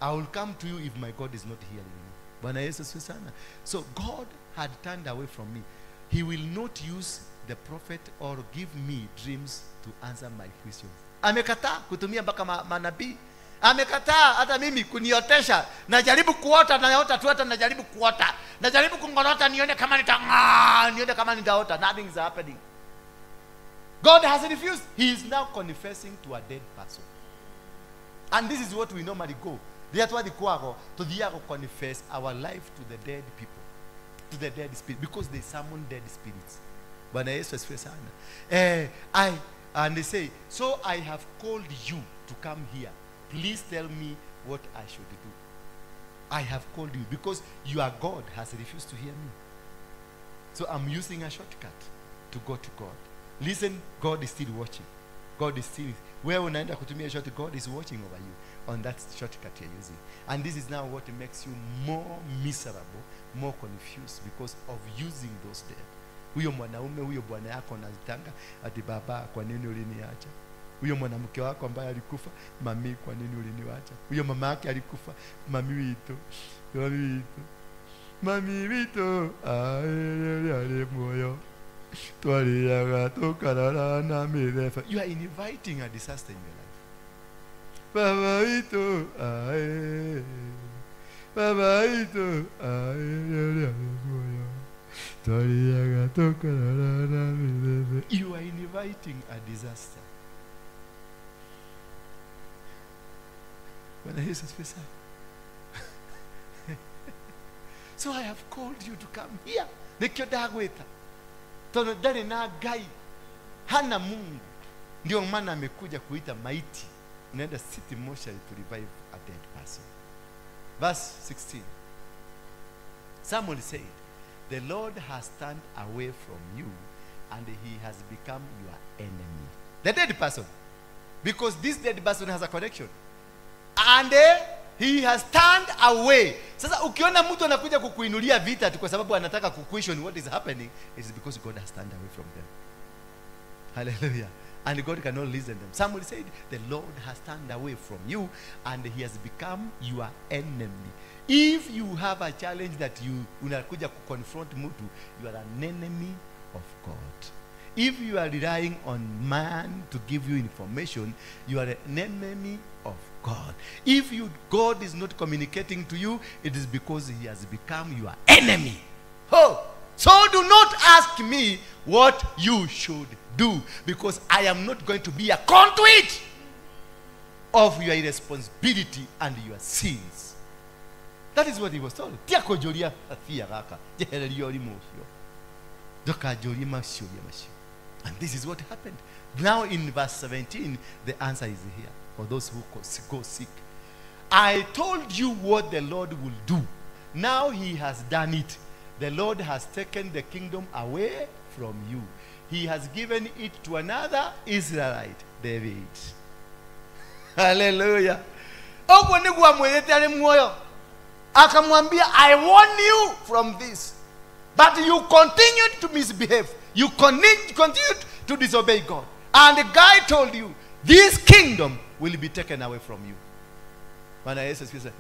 I will come to you if my God is not hearing me. Bwana Yesu asifiwe sana. So God had turned away from me. He will not use the prophet or give me dreams to answer my questions. Amekataa kutumia mpaka manabii. Amekataa hata mimi kuniotesha. Najaribu kuota, naota tu, hata najaribu kuota. Najaribu kungorota nione kama nione kama nitaota. Nothing is happening. God has refused. He is now confessing to a dead person. And this is what we normally go. That's why the kwago to the confess our life to the dead people, to the dead spirit, because they summon dead spirits. Bwana Yesu asifiwe sana. And they say, so I have called you to come here. Please tell me what I should do. I have called you because your God has refused to hear me. So I'm using a shortcut to go to God. Listen, God is still watching. God is still, where unaenda kutumia short, God is watching over you on that shortcut you're using. And this is now what makes you more miserable, more confused because of using those dead. Huyo mwanaume, huyo bwana yako anazitanga ati baba, kwa nini uliniacha? Huyo mwanamke wako ambaye alikufa, mami, kwa nini uliniacha? Huyo mama yake alikufa, mami wito, mami wito, mami wito, ale moyo. You are inviting a disaster in your life. Baba ito, ae. Baba ito, ae. You are inviting a disaster. Bwana Yesu asifiwe. So I have called you to come here. Nikyo ndagwita. Tono ndari na Ngai, hana Mungu. Ndio maana amekuja kuita maiti. Unaenda city mortuary to revive a dead person. Verse 16. Samuel said, the Lord has turned away from you and he has become your enemy. The dead person. Because this dead person has a connection. And he has turned away. Sasa ukiona mtu anakuja kukuinulia vita tu kwa sababu anataka kuquestion what is happening, it's because God has turned away from them. Hallelujah. And God cannot listen to them. Samuel said, the Lord has turned away from you and he has become your enemy. If you have a challenge that you unakuja kuconfront mtu, you are an enemy of God. If you are relying on man to give you information, you are an enemy of God. If God is not communicating to you, it is because he has become your enemy. Oh, so do not ask me what you should do, because I am not going to be a conduit of your irresponsibility and your sins. That is what he was told. And this is what happened. Now in verse 17, the answer is here for those who go sick. I told you what the Lord will do. Now he has done it. The Lord has taken the kingdom away from you. He has given it to another Israelite, David. Hallelujah. Akamwambia, I warn you from this. But you continued to misbehave. You continued to disobey God. And the guy told you, this kingdom will be taken away from you.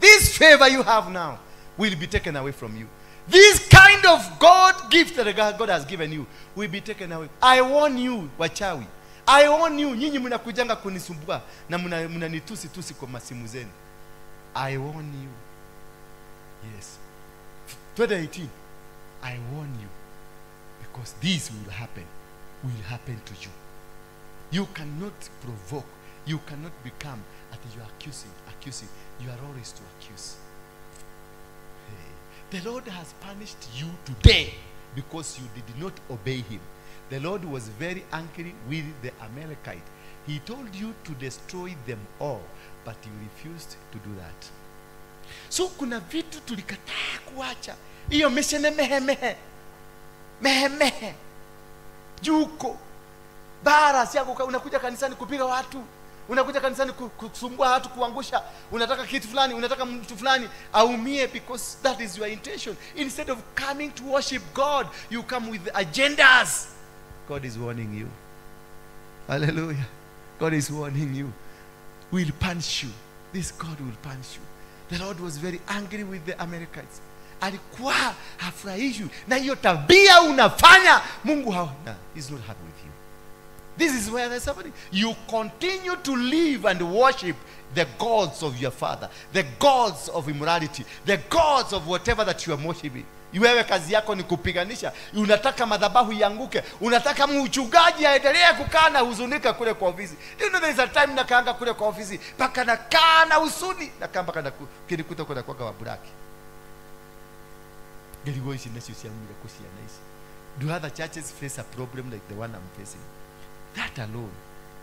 This favor you have now will be taken away from you. This kind of God gift that God has given you will be taken away. I warn you, wachawi. I warn you, nyinyi mnakujanga kunisumbua na mnanitusi tusi kwa masimu zenu. I warn you. Yes. 2018. I warn you, because this will happen to you. You cannot provoke. You cannot become at you are accusing, accusing. You are always to accuse. Hey. The Lord has punished you today because you did not obey him. The Lord was very angry with the Amalekite. He told you to destroy them all, but you refused to do that. So kuna vitu tulikataa kuacha. Iyo mishene mehe mehe. Mehe mehe. Juko. Bara siako unakuja kanisani kupiga watu. Unakuja kanisani kusumbua watu, kuangusha. Unataka kitu fulani, unataka mtu fulani aumie because that is your intention. Instead of coming to worship God, you come with agendas. God is warning you. Hallelujah. God is warning you. Will punish you. This God will punish you. The Lord was very angry with the Amalekites. Alikuwa hafurahishwi na hiyo tabia unafanya. Mungu haona. He's not happy with you. This is where there's somebody. You continue to live and worship the gods of your father, the gods of immorality, the gods of whatever that you are worshiping. Wewe kazi yako ni kupiganisha. Unataka madhabahu ianguke. Unataka mchungaji aendelee kukaa na huzunika kule kwa ofisi. Do you know there is a time nakaanga kule kwa ofisi paka nakaa na huzuni, nakaa mpaka kinikuta kwa kwa waburaki. Do other churches face a problem like the one I'm facing? That alone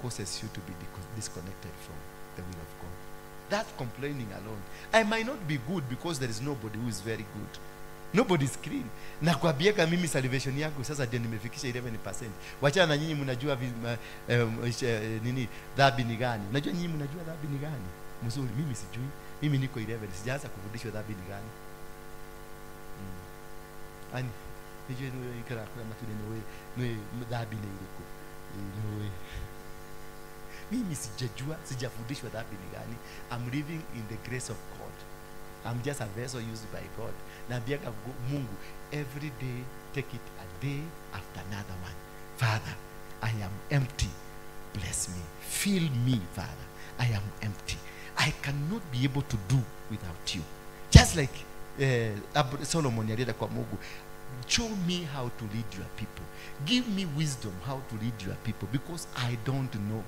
causes you to be disconnected from the will of God. That's complaining alone. I might not be good because there is nobody who is very good. Nobody is clean. Nakwambiaga mimi salvation yangu sasa ndio nimefikisha 11%. Wachana na nyinyi mnajua nini dhambi ni gani. Unajua nyinyi mnajua dhambi ni gani? Mzuri, mimi sijui. Mimi niko 11, sijaanza kufundishwa dhambi ni gani. Ani nijue niwe ikara kwa matunda niwe dhambi ni iliko. Niwe mimi sijajua, sijafundishwa dhambi ni gani. I'm living in the grace of God. I'm just a vessel used by God. Naambiaga Mungu every day, take it a day after another one. Father, I am empty. Bless me. Fill me, Father. I am empty. I cannot be able to do without you. Just like Solomon alienda kwa Mungu, show me how to lead your people. Give me wisdom how to lead your people because I don't know.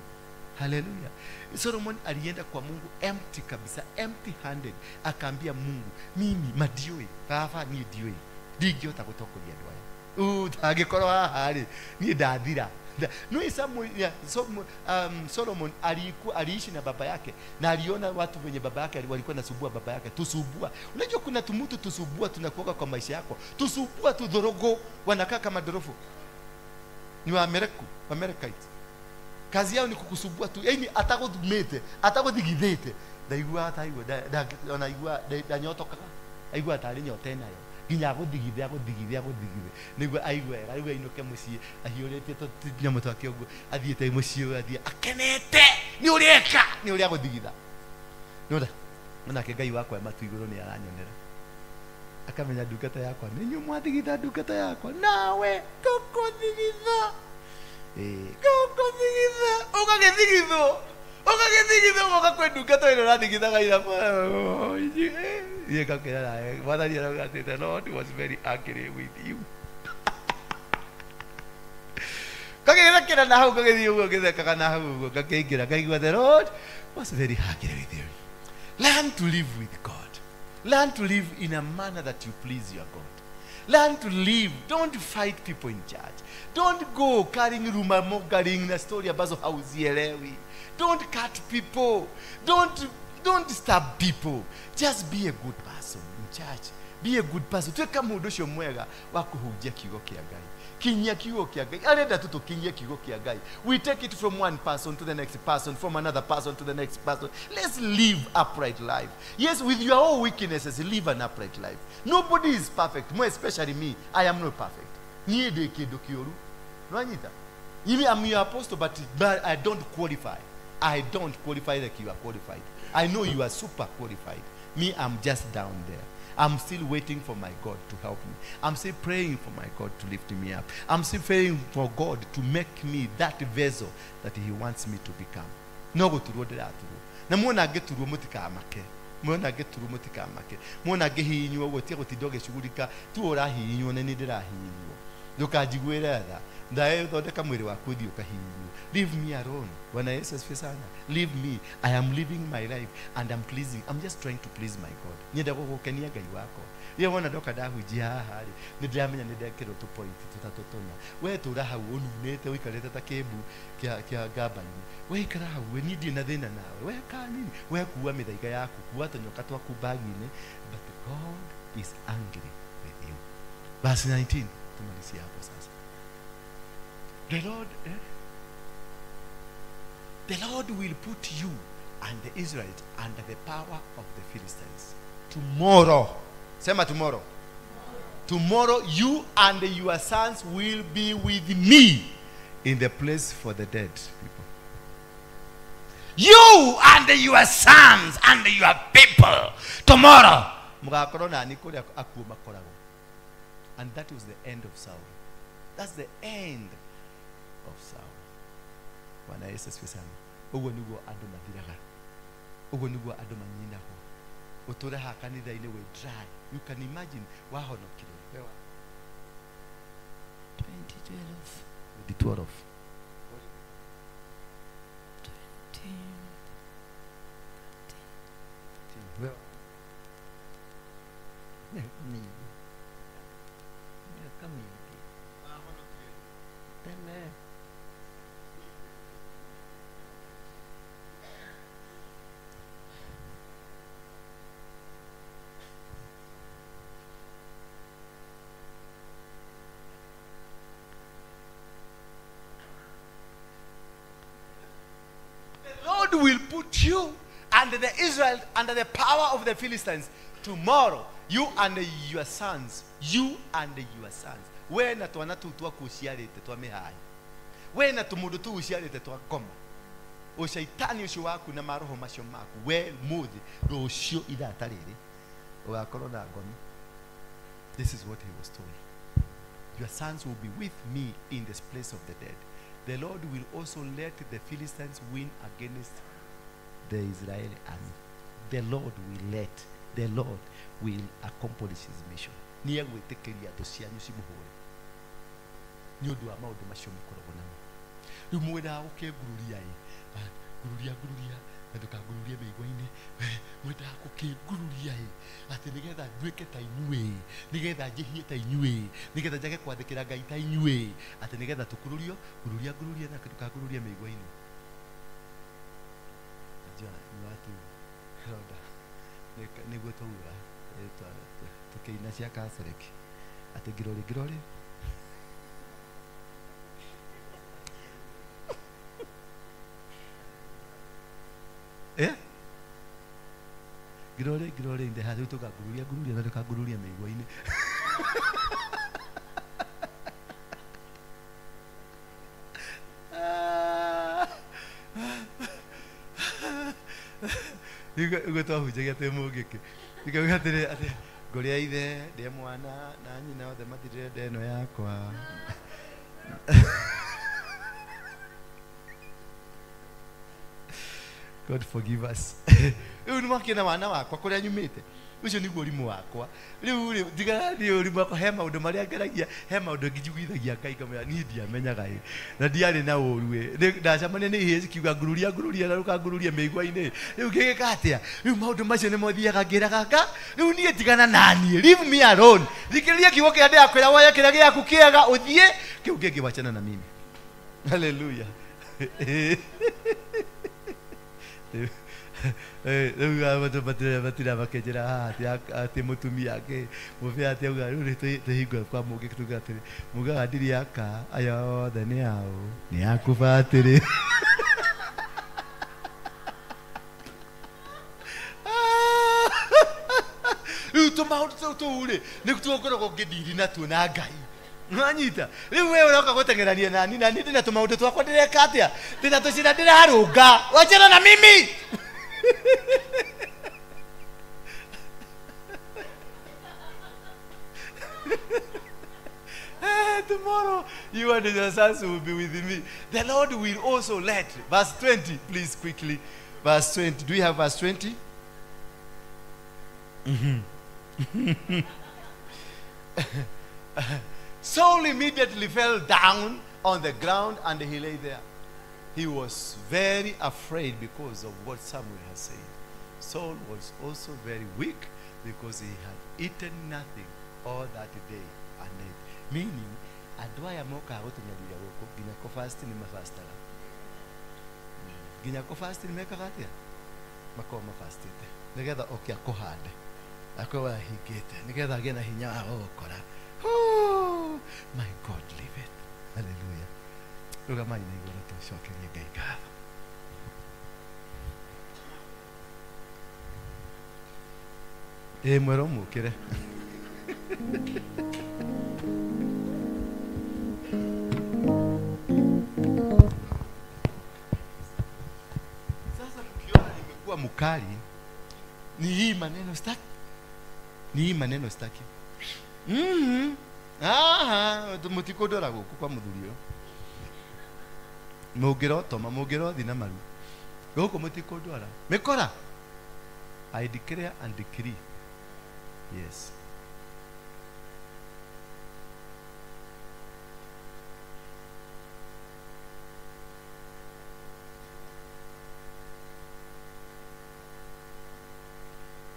Hallelujah. Solomon alienda kwa Mungu empty kabisa, empty handed. Akaambia Mungu, mimi madioi, baba ni dioi. Ndingĩhota gũtongoria andũ aya. Angĩkorwo haha rĩ, niĩ ndathira. No, Solomon aliishi na baba yake na aliona watu wenye baba yake walikuwa nasubua baba yake, tusubua. Unajua kuna tumutu tusubua tunakuoga kwa maisha yako. Tusubua tudhorogo, wanakaa kama dorofu. Ni wa Amerika, Amerikaites. Kazi yao ni kukusubua tu. Yaani atagothumete, atagothigithete. Ndaigua ataigua, ona igua ndanyotokaga. Aigua atari nyote nayo. Nginya aguthigithe aguthigithe aguthigithe. Niguo aigue wega, rĩu ainũke mũciĩ ahiũrĩtie tũnyamũ twake ũguo, athiĩte mũciĩ athiĩ akenete nĩ ũrĩa eka, nĩ ũrĩa agũthigitha. Nĩwona onake Ngai wakwa e matu igũrũ nĩ aranyonera. Akamenya ndungata yakwa nĩ inyuĩ mwathigitha ndungata yakwa, nawe ngũkũthigitha. Ngũkũthigitha, ũgagĩthigithwo. Ũgagĩthigithwo ũgoka kwĩ ndungata ĩno ũrathigithaga ira. Ngakĩra nawe Mwathani arauga atĩ the Lord was very angry with you. Kagĩthekera na hau, kagĩthiĩ ũguo gĩthekaga na hau ũguo, gakĩingĩra kaigua the Lord was very angry with you. Learn to live with God. Learn to live in a manner that you please your God. Learn to live. Don't fight people in church. Don't go carrying rumor mongering na story ambazo hauzielewi. Don't cut people. Don't stab people. Just be a good person in church. Be a good person. Tuweka mũndũ ũcio mwega wa kũhunjia kiugo kĩa Ngai. Kinyia kiugo kĩa Ngai. Arenda tu tũkinyie kiugo kĩa Ngai. We take it from one person to the next person, from another person to the next person. Let's live upright life. Yes, with your own weaknesses, live an upright life. Nobody is perfect, more especially me. I am not perfect. Niĩ ndĩ kĩndũ kĩũru. Nĩwanyita? Mimi I'm your apostle, but I don't qualify. I don't qualify like you are qualified. I know you are super qualified. Me, I'm just down there. I'm still waiting for my God to help me. I'm still praying for my God to lift me up. I'm still praying for God to make me that vessel that he wants me to become. No gũturwo ndĩraturwo. Na muona ngĩturwo mũtikamake. Muona ngĩturwo mũtikamake. Muona ngĩhihinywo ũguo tiga gũtinda ũgĩcugurika. Tu ũrahihinywo na niĩ ndĩrahihinywo. Ndũkanjiguĩre tha. Ndathondeka mwĩrĩ waku ũthiĩ ũkahihinywo. Leave me alone. Bwana Yesu asifiwe sana. Leave me. I am living my life and I'm pleasing. I'm just trying to please my God. Nyenda gũgũkenia Ngai wakwa. Rĩrĩa wona ndoka ndahunjia haha rĩ, nĩ ndĩramenya nĩ ndekĩrwo tũ point tũtatũ tũna. We tũra hau ũnunĩte ũikarĩte ta kĩmbu kĩa ngamba-inĩ. We ikara hau, we niĩ ndirĩ na thĩna nawe. We ka nini? We kua mĩthaiga yaku, kua tũnyoka twaku bagi-inĩ. But God is angry with you. Verse 19. Tumalizie hapo sasa. The Lord, the Lord will put you and the Israelites under the power of the Philistines. Tomorrow. Sema tomorrow. Tomorrow you and your sons will be with me in the place for the dead people. You and your sons and your people. Tomorrow. Mũgakorwo nani kũrĩa akuũ makoragwo. And that was the end of Saul. That's the end of Saul. Bwana Yesu asifiwe sana. Ũguo nĩguo andũ mathiraga. Ũguo nĩguo andũ maninagwo. Ũtũre haha kanitha-inĩ wĩ dry. You can imagine wahonokire. 2012. 2012. 20. Wewe Miaka mingi. Miaka mingi. Tene. Lord will put you and the Israel under the power of the Philistines tomorrow, you and your sons, you and your sons. We na twana tu twaku uciarĩte twa mĩhai, we na tũmũndũ tu uciarĩte twa ngoma, ũcaitani ũcio waku na maroho macio maku, we mũthĩ rũciũ ithaa ta rĩrĩ ũgakorwo na ngomi. This is what he was told. Your sons will be with me in this place of the dead. The Lord will also let the Philistines win against the Israeli army. The Lord will let, the Lord will accomplish his mission. Nĩ egwĩtĩkĩria thũ cianyu cimũhũre nĩ ũndũ wa maũndũ macio mũkoragwo namo. Rĩu mwendaga gũkĩngururia ĩ, ngururia ngururia na ndũkangururie mĩigua-inĩ. Mwendaga gũkĩngururia ĩ atĩ nĩgetha nduĩke ta inyuĩ, nĩgetha njĩhie ta inyuĩ, nĩgetha njage kwathĩkĩra Ngai ta inyuĩ, atĩ nĩgetha tũkururio, ngururia ngururia na ndũkangururie mĩigua-inĩ. Najua ni watu roda nĩguo twauga tukĩina cia Catholic atĩ ngirori ngirori. Eh? Ngirori ngirori inde hau tukangururia ngururia na tukangururia mĩigua-inĩ. Nĩguo twahunjagia twĩ mũngĩkĩ ikauga atĩrĩ atĩ ngũrĩa ithe ndĩ mwana na nyina othe matirĩ ĩno yakwa. God forgive us. Rĩu nĩmwakĩona wana wakwa kũrĩa nyumĩte, ũcio nĩguo ũrimũ wakwa. Rĩu rĩ ndigana niĩ ũrimũ wakwa, he maũndũ marĩa ngeragia, he maũndũ njiguithagia Ngai ngamwĩra niĩ ndiamenyaga ĩ na ndiarĩ na ũru ĩ, ndacemania nĩ ihĩĩ cikiuga ngururia ngururia na rũkangururia mĩigua-inĩ. Rĩu ngĩgĩka atĩa? Rĩu maũndũ macio nĩmo thiaga ngĩraga nga rĩu niĩ tigana naniĩ, leave me alone, thikĩrĩria kiugo kĩrĩa ndĩrakwĩra, woye kĩrĩa gĩaku kĩega ũthiĩ, kĩu kĩngĩ wachana na mimi. Hallelujah. Rĩu andũ matira makĩnjĩra haha atĩ mũtumia ake mũbĩa atĩ auga rĩu tũhingũre kwa mũngĩ tuga atĩrĩ mugaga ndiri aka aya othe nĩ ao nĩ aku batĩrĩ. Rĩu tũmaũndũ tũu tũu rĩ nĩtuo ngoragwo ngĩndiri natuo na Ngai. Nwanyita rĩu we ũroka gũteng'erania nani na niĩ ndĩna tũmaũndũ twakwa ndĩreka atĩa, ndĩna tũcĩra ndĩrarũnga, wachana na mimi. Tomorrow you and your sons will be with me. The Lord will also let. Verse 20, please quickly. Verse 20. Do we have verse 20? Mm-hmm. Saul immediately fell down on the ground and he lay there. He was very afraid because of what Samuel had said. Saul was also very weak because he had eaten nothing all that day and night. Meaning, andũ aya mokaga gũtũnyarira gũkũ nginya kũ fast nĩ mafastaga, nginya kũ fast nĩ mekaga atĩa, makoragwo mafastĩte nĩgetha oke akũhande akorwo ahingĩte nĩgetha agĩe na hinya wa gũgũkora. Oh, my God, leave it. Hallelujah. Rũgamai na igũrũ tũcokerie Ngai ngatho. Ĩ mwerwo mũkĩre. Sasa mkiona nimekuwa mkali ni hii maneno sitaki, ni hii maneno sitaki. Aha, mũtikũndora gũkũ kwa mũthuri ũyũ, mũngĩrotoma mũngĩrothi na maru gũkũ mũtikũndwara mĩkora. I declare and decree. Yes.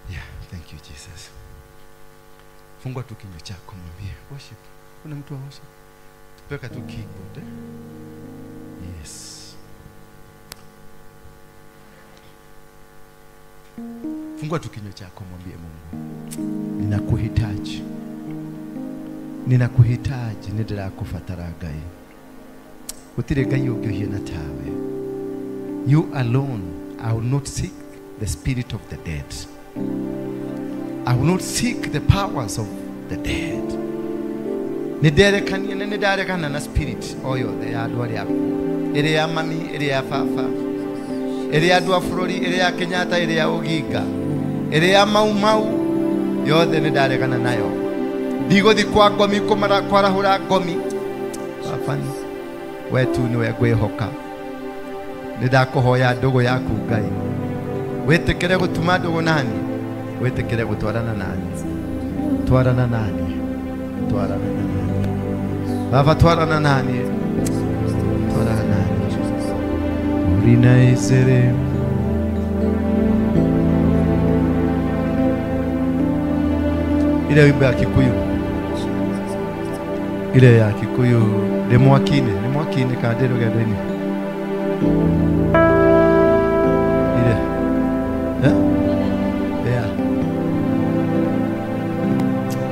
Yeah, thank you Jesus. Fungua tu kinywa chako mwambie worship. Kuna mtu wa worship? Tupeka tu keyboard, eh? Yes. Fungua tu kinywa chako mwambie Mungu, ninakuhitaji. Ninakuhitaji, nĩndĩrakũbatara Ngai. Gũtirĩ Ngai ũngĩũhiana tawe. You alone I will not seek the spirit of the dead. I will not seek the powers of the dead. Niderekanie nidarekana na spirit oyo the ya andũ arĩa akuũ, ĩrĩa ya mami, ĩrĩa ya baba, ĩrĩa ya andũ a bũrũri, ĩrĩa ya Kenyatta, ĩrĩa ya Oginga, ĩrĩa ya Mau Mau, yothe nĩndaregana nayo. Ndigũthiĩ kwa ngomi kwarahũra ngomi. Baba, we tu nĩwe ngwĩhoka. Nĩndakũhoya ndũgũ yaku Ngai, wĩtĩkĩre gũtuma ndũgũ nani, wĩtĩkĩre gũtwarana nani, twarana nani, twarana nani Baba, twarana nani, twarana nani. Urina izere ile wimbo ya Kikuyu, ile ya Kikuyu limwakine kadero gadeni ile yeah.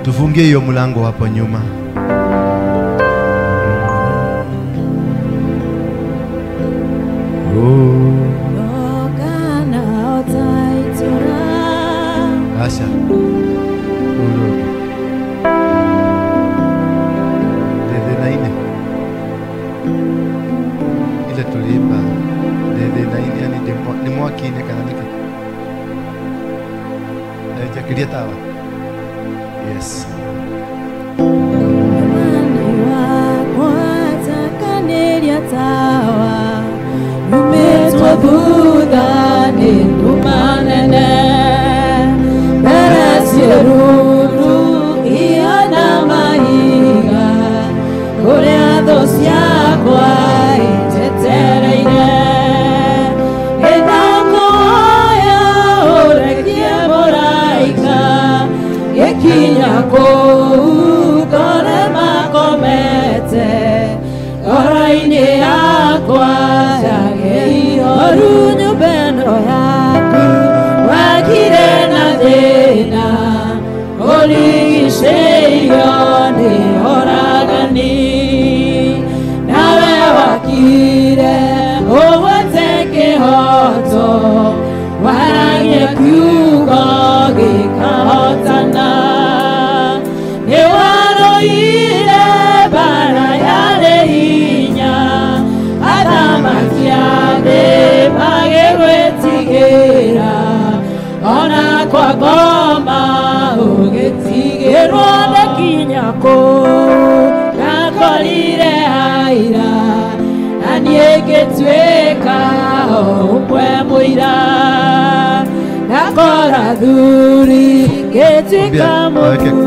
Tufungie hiyo mlango hapo nyuma. Oh. Asha. Ile tuliimba dede na ine, yani ni mwakine kana niki. Jakiria tawa. Yes.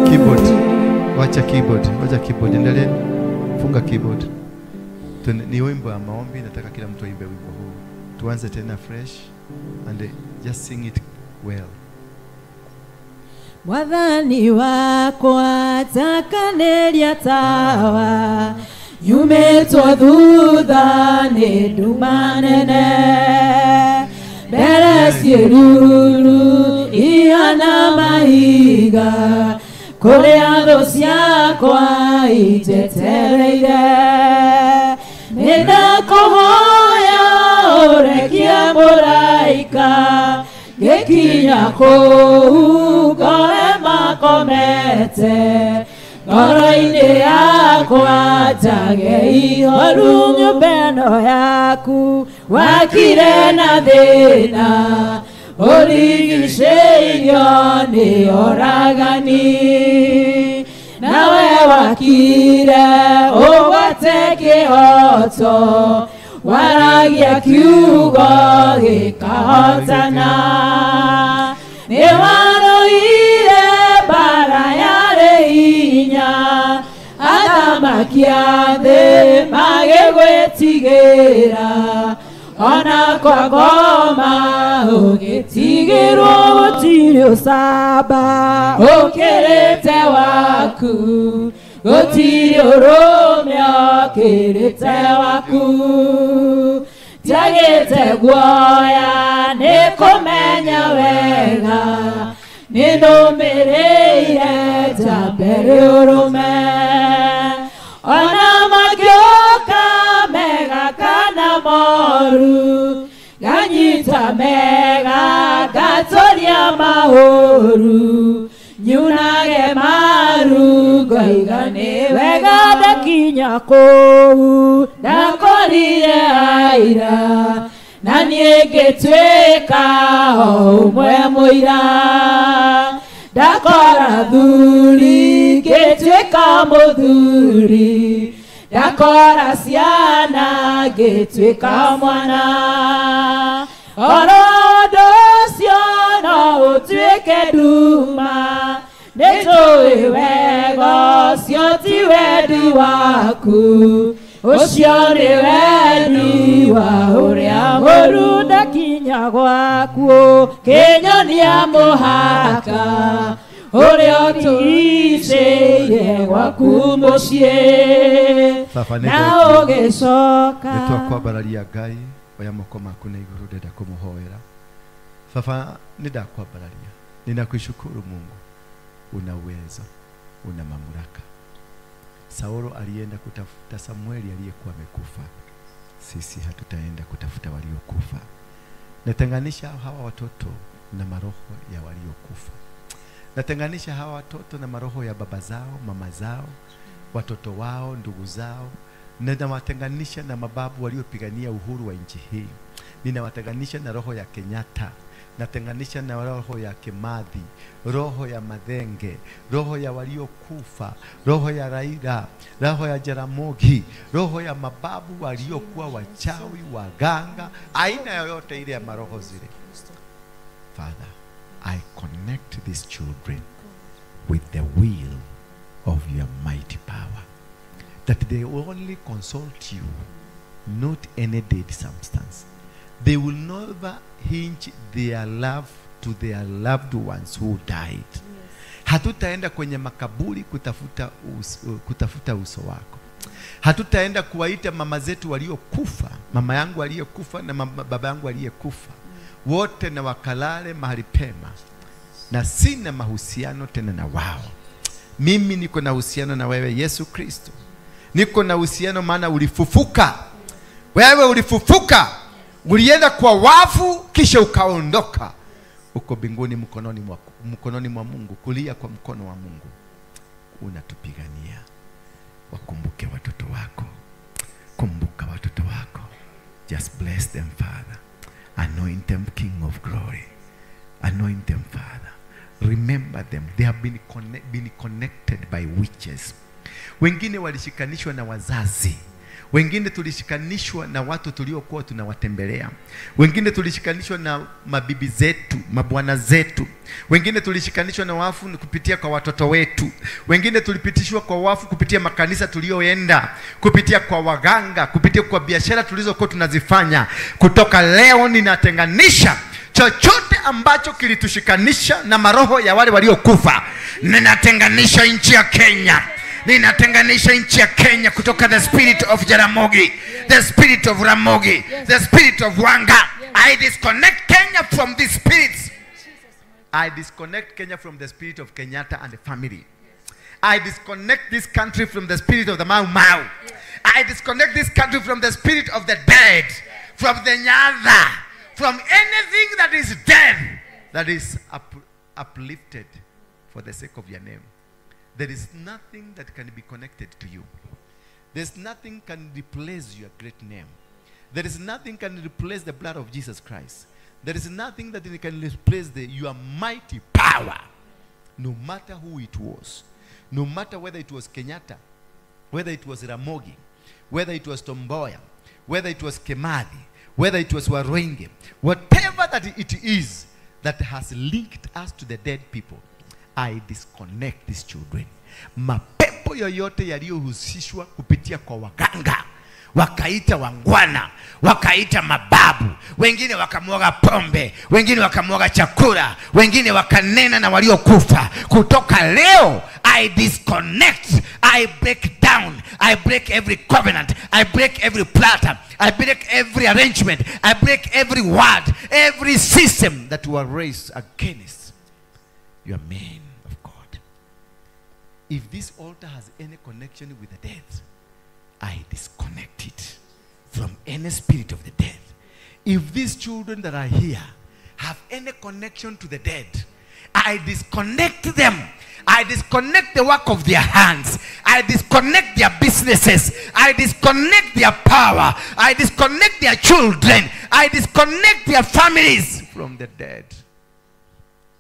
Keyboard. Wacha keyboard. Wacha keyboard. Endelee. Funga keyboard. Ni wimbo wa maombi, nataka kila mtu aimbe wimbo huu. Tuanze tena fresh and just sing it well. Mwathani wakwa atakaneria tawa yumetwo thutha nĩ nduma nene mbere ciĩruru ihana mahiga kũrĩa thũ ciakwa injetereire nĩndakũhoya ũrekie mũraika gĩkinya kũu ngore makomete ngoro-inĩ yakwa njage ihoru nyũmba ĩno yaku wakire na thĩna ũrigicĩirio nĩ oragani nawe wakire ũgwate kĩhoto waragia kiugo gĩkahotana nĩ warũire mbara yarĩ hinya athamaki a thĩ magĩgwĩtigĩra ona kwa ngoma ũgĩtigĩrwo gũtirĩ ũcamba ũkĩrĩte waku gũtirĩ ũrũme ũkĩrĩte waku njagĩte guoya nĩ kũmenya wega nĩ nũmĩrĩire njambere ũrũme ona mangĩũka mega kana moru nganyita Ngaruta mega ngatoria maũru nyunage maru ngoiga nĩ wega ndakinya kũu ndakorire aira na niĩ ngĩtuĩka o ũmwe mũira ndakora thuri ngĩtuĩka mũthuri ndakora ciana ngĩtuĩka mwana oro ũndũ ũcio no ũtuĩke nduma nĩtũĩ wega ũcio ti wendi waku ũcio nĩ wendi wa ũrĩa mũru ndakinya gwaku kĩnyonia mũhaka ũrĩa ũtũricĩire gwaku mũciĩ na ũgĩcoka. Nĩtwakwambararia Ngai oya moko maku na igũrũ ndenda kũmũhoera. Baba, nĩndakwambararia, ninakushukuru Mungu, una uwezo, una mamlaka. Saulo alienda kutafuta Samueli aliyekuwa amekufa. Sisi hatutaenda kutafuta waliokufa. Natenganisha hawa watoto na maroho ya waliokufa. Natenganisha hawa watoto na maroho ya baba zao, mama zao, watoto wao, ndugu zao. Ninawatenganisha na mababu waliopigania uhuru wa nchi hii. Ninawatenganisha na roho ya Kenyatta. Natenganisha na roho ya Kimathi, roho ya Mathenge, roho ya waliokufa, roho ya Raila, roho ya Jaramogi, roho ya mababu waliokuwa wachawi, waganga, aina yoyote ile ya maroho zile. Father, I connect these children with the will of your mighty power, that they only consult you, not any dead substance. They will never hinge their love to their loved ones who died. Yes. Hatutaenda kwenye makaburi kutafuta uso wako. Hatutaenda kuwaita mama zetu waliokufa, mama yangu aliyekufa na baba yangu aliyekufa. Wote na wakalale mahali pema. Na sina mahusiano tena na wao. Mimi niko na uhusiano na wewe Yesu Kristo. Niko na uhusiano maana ulifufuka. Wewe ulifufuka. Ulienda kwa wafu kisha ukaondoka. Uko mbinguni mkononi mwa Mungu, kulia kwa mkono wa Mungu. Unatupigania. Wakumbuke watoto wako. Kumbuka watoto wako. Just bless them, Father. Anoint them, King of Glory. Anoint them, Father. Remember them. They have been connected by witches. Wengine walishikanishwa na wazazi. Wengine tulishikanishwa na watu tuliokuwa tunawatembelea. Wengine tulishikanishwa na mabibi zetu, mabwana zetu. Wengine tulishikanishwa na wafu kupitia kwa watoto wetu. Wengine tulipitishwa kwa wafu kupitia makanisa tulioenda, kupitia kwa waganga, kupitia kwa biashara tulizokuwa tunazifanya. Kutoka leo ninatenganisha chochote ambacho kilitushikanisha na maroho ya wale waliokufa. Ninatenganisha nchi ya Kenya. Ninatenganisha nchi ya Kenya kutoka the spirit of Jaramogi, the spirit of Ramogi, the spirit of Wanga. I disconnect Kenya from these spirits. I disconnect Kenya from the spirit of Kenyatta and the family. I disconnect this country from the spirit of the Mau Mau. I disconnect this country from the spirit of the dead, from the Nyatha, from anything that is dead, that is uplifted for the sake of your name. There is nothing that can be connected to you. There's nothing can replace your great name. There is nothing can replace the blood of Jesus Christ. There is nothing that can replace your mighty power. No matter who it was. No matter whether it was Kenyatta, whether it was Ramogi, whether it was Tomboya, whether it was Kimathi, whether it was Waruinge, whatever that it is that has linked us to the dead people, I disconnect these children. Mapepo yoyote yaliyohusishwa kupitia kwa waganga, wakaita wangwana, wakaita mababu, wengine wakamwaga pombe, wengine wakamwaga chakula, wengine wakanena na waliokufa. Kutoka leo, I disconnect, I break down, I break every covenant, I break every platter, I break every arrangement, I break every word, every system that were raised against your men of God. If this altar has any connection with the dead, I disconnect it from any spirit of the dead. If these children that are here have any connection to the dead, I disconnect them. I disconnect the work of their hands. I disconnect their businesses. I disconnect their power. I disconnect their children. I disconnect their families from the dead.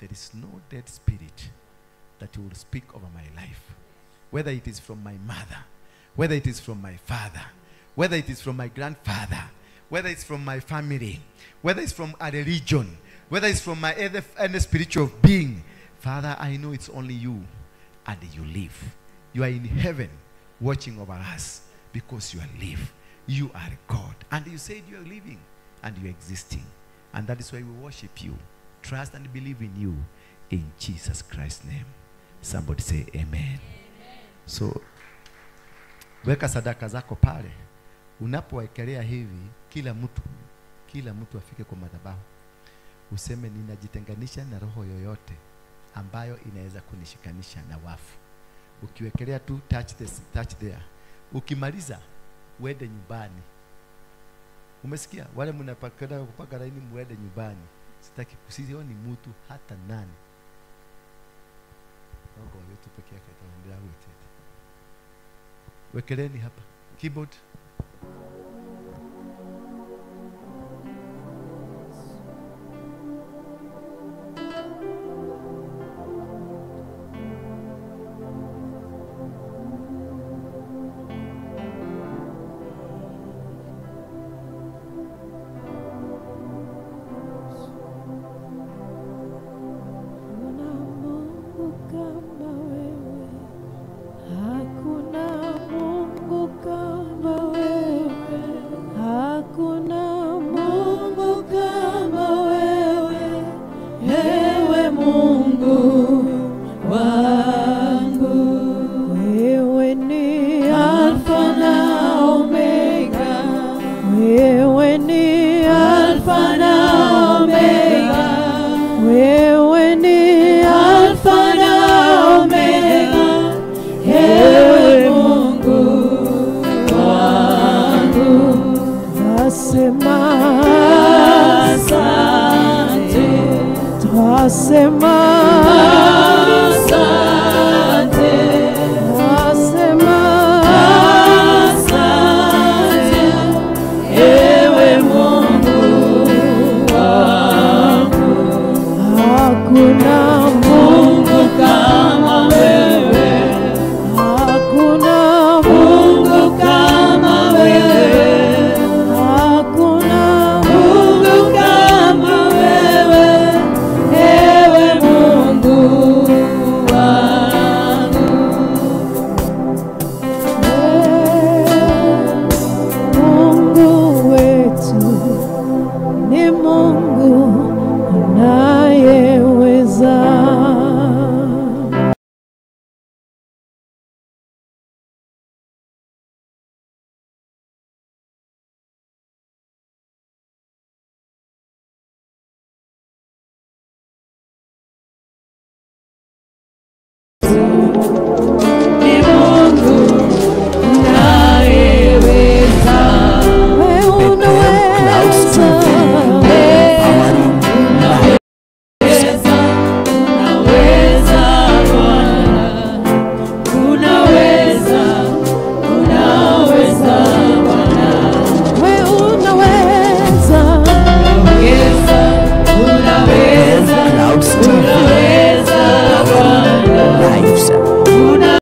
There is no dead spirit that will speak over my life. Whether it is from my mother, whether it is from my father, whether it is from my grandfather, whether it's from my family, whether it's from a religion, whether it's from my other, any spiritual being. Father, I know it's only you, and you live. You are in heaven watching over us because you are live. You are God. And you said you are living and you are existing. And that is why we worship you. Trust and believe in you. In Jesus Christ's name. Somebody say amen. Amen. So, weka sadaka zako pale. Unapowekelea hivi, kila mtu afike kwa madhabahu. Useme, "Ninajitenganisha na roho yoyote ambayo inaweza kunishikanisha na wafu." Ukiwekelea tu, touch this, touch there. Ukimaliza, uende nyumbani. Umesikia? Wale mnapakana kupaka laini, muende nyumbani. Sitaki kusioni mtu hata nani. Roho yote peke yake itaendelea kuitete. Wekeleni hapa. Keyboard.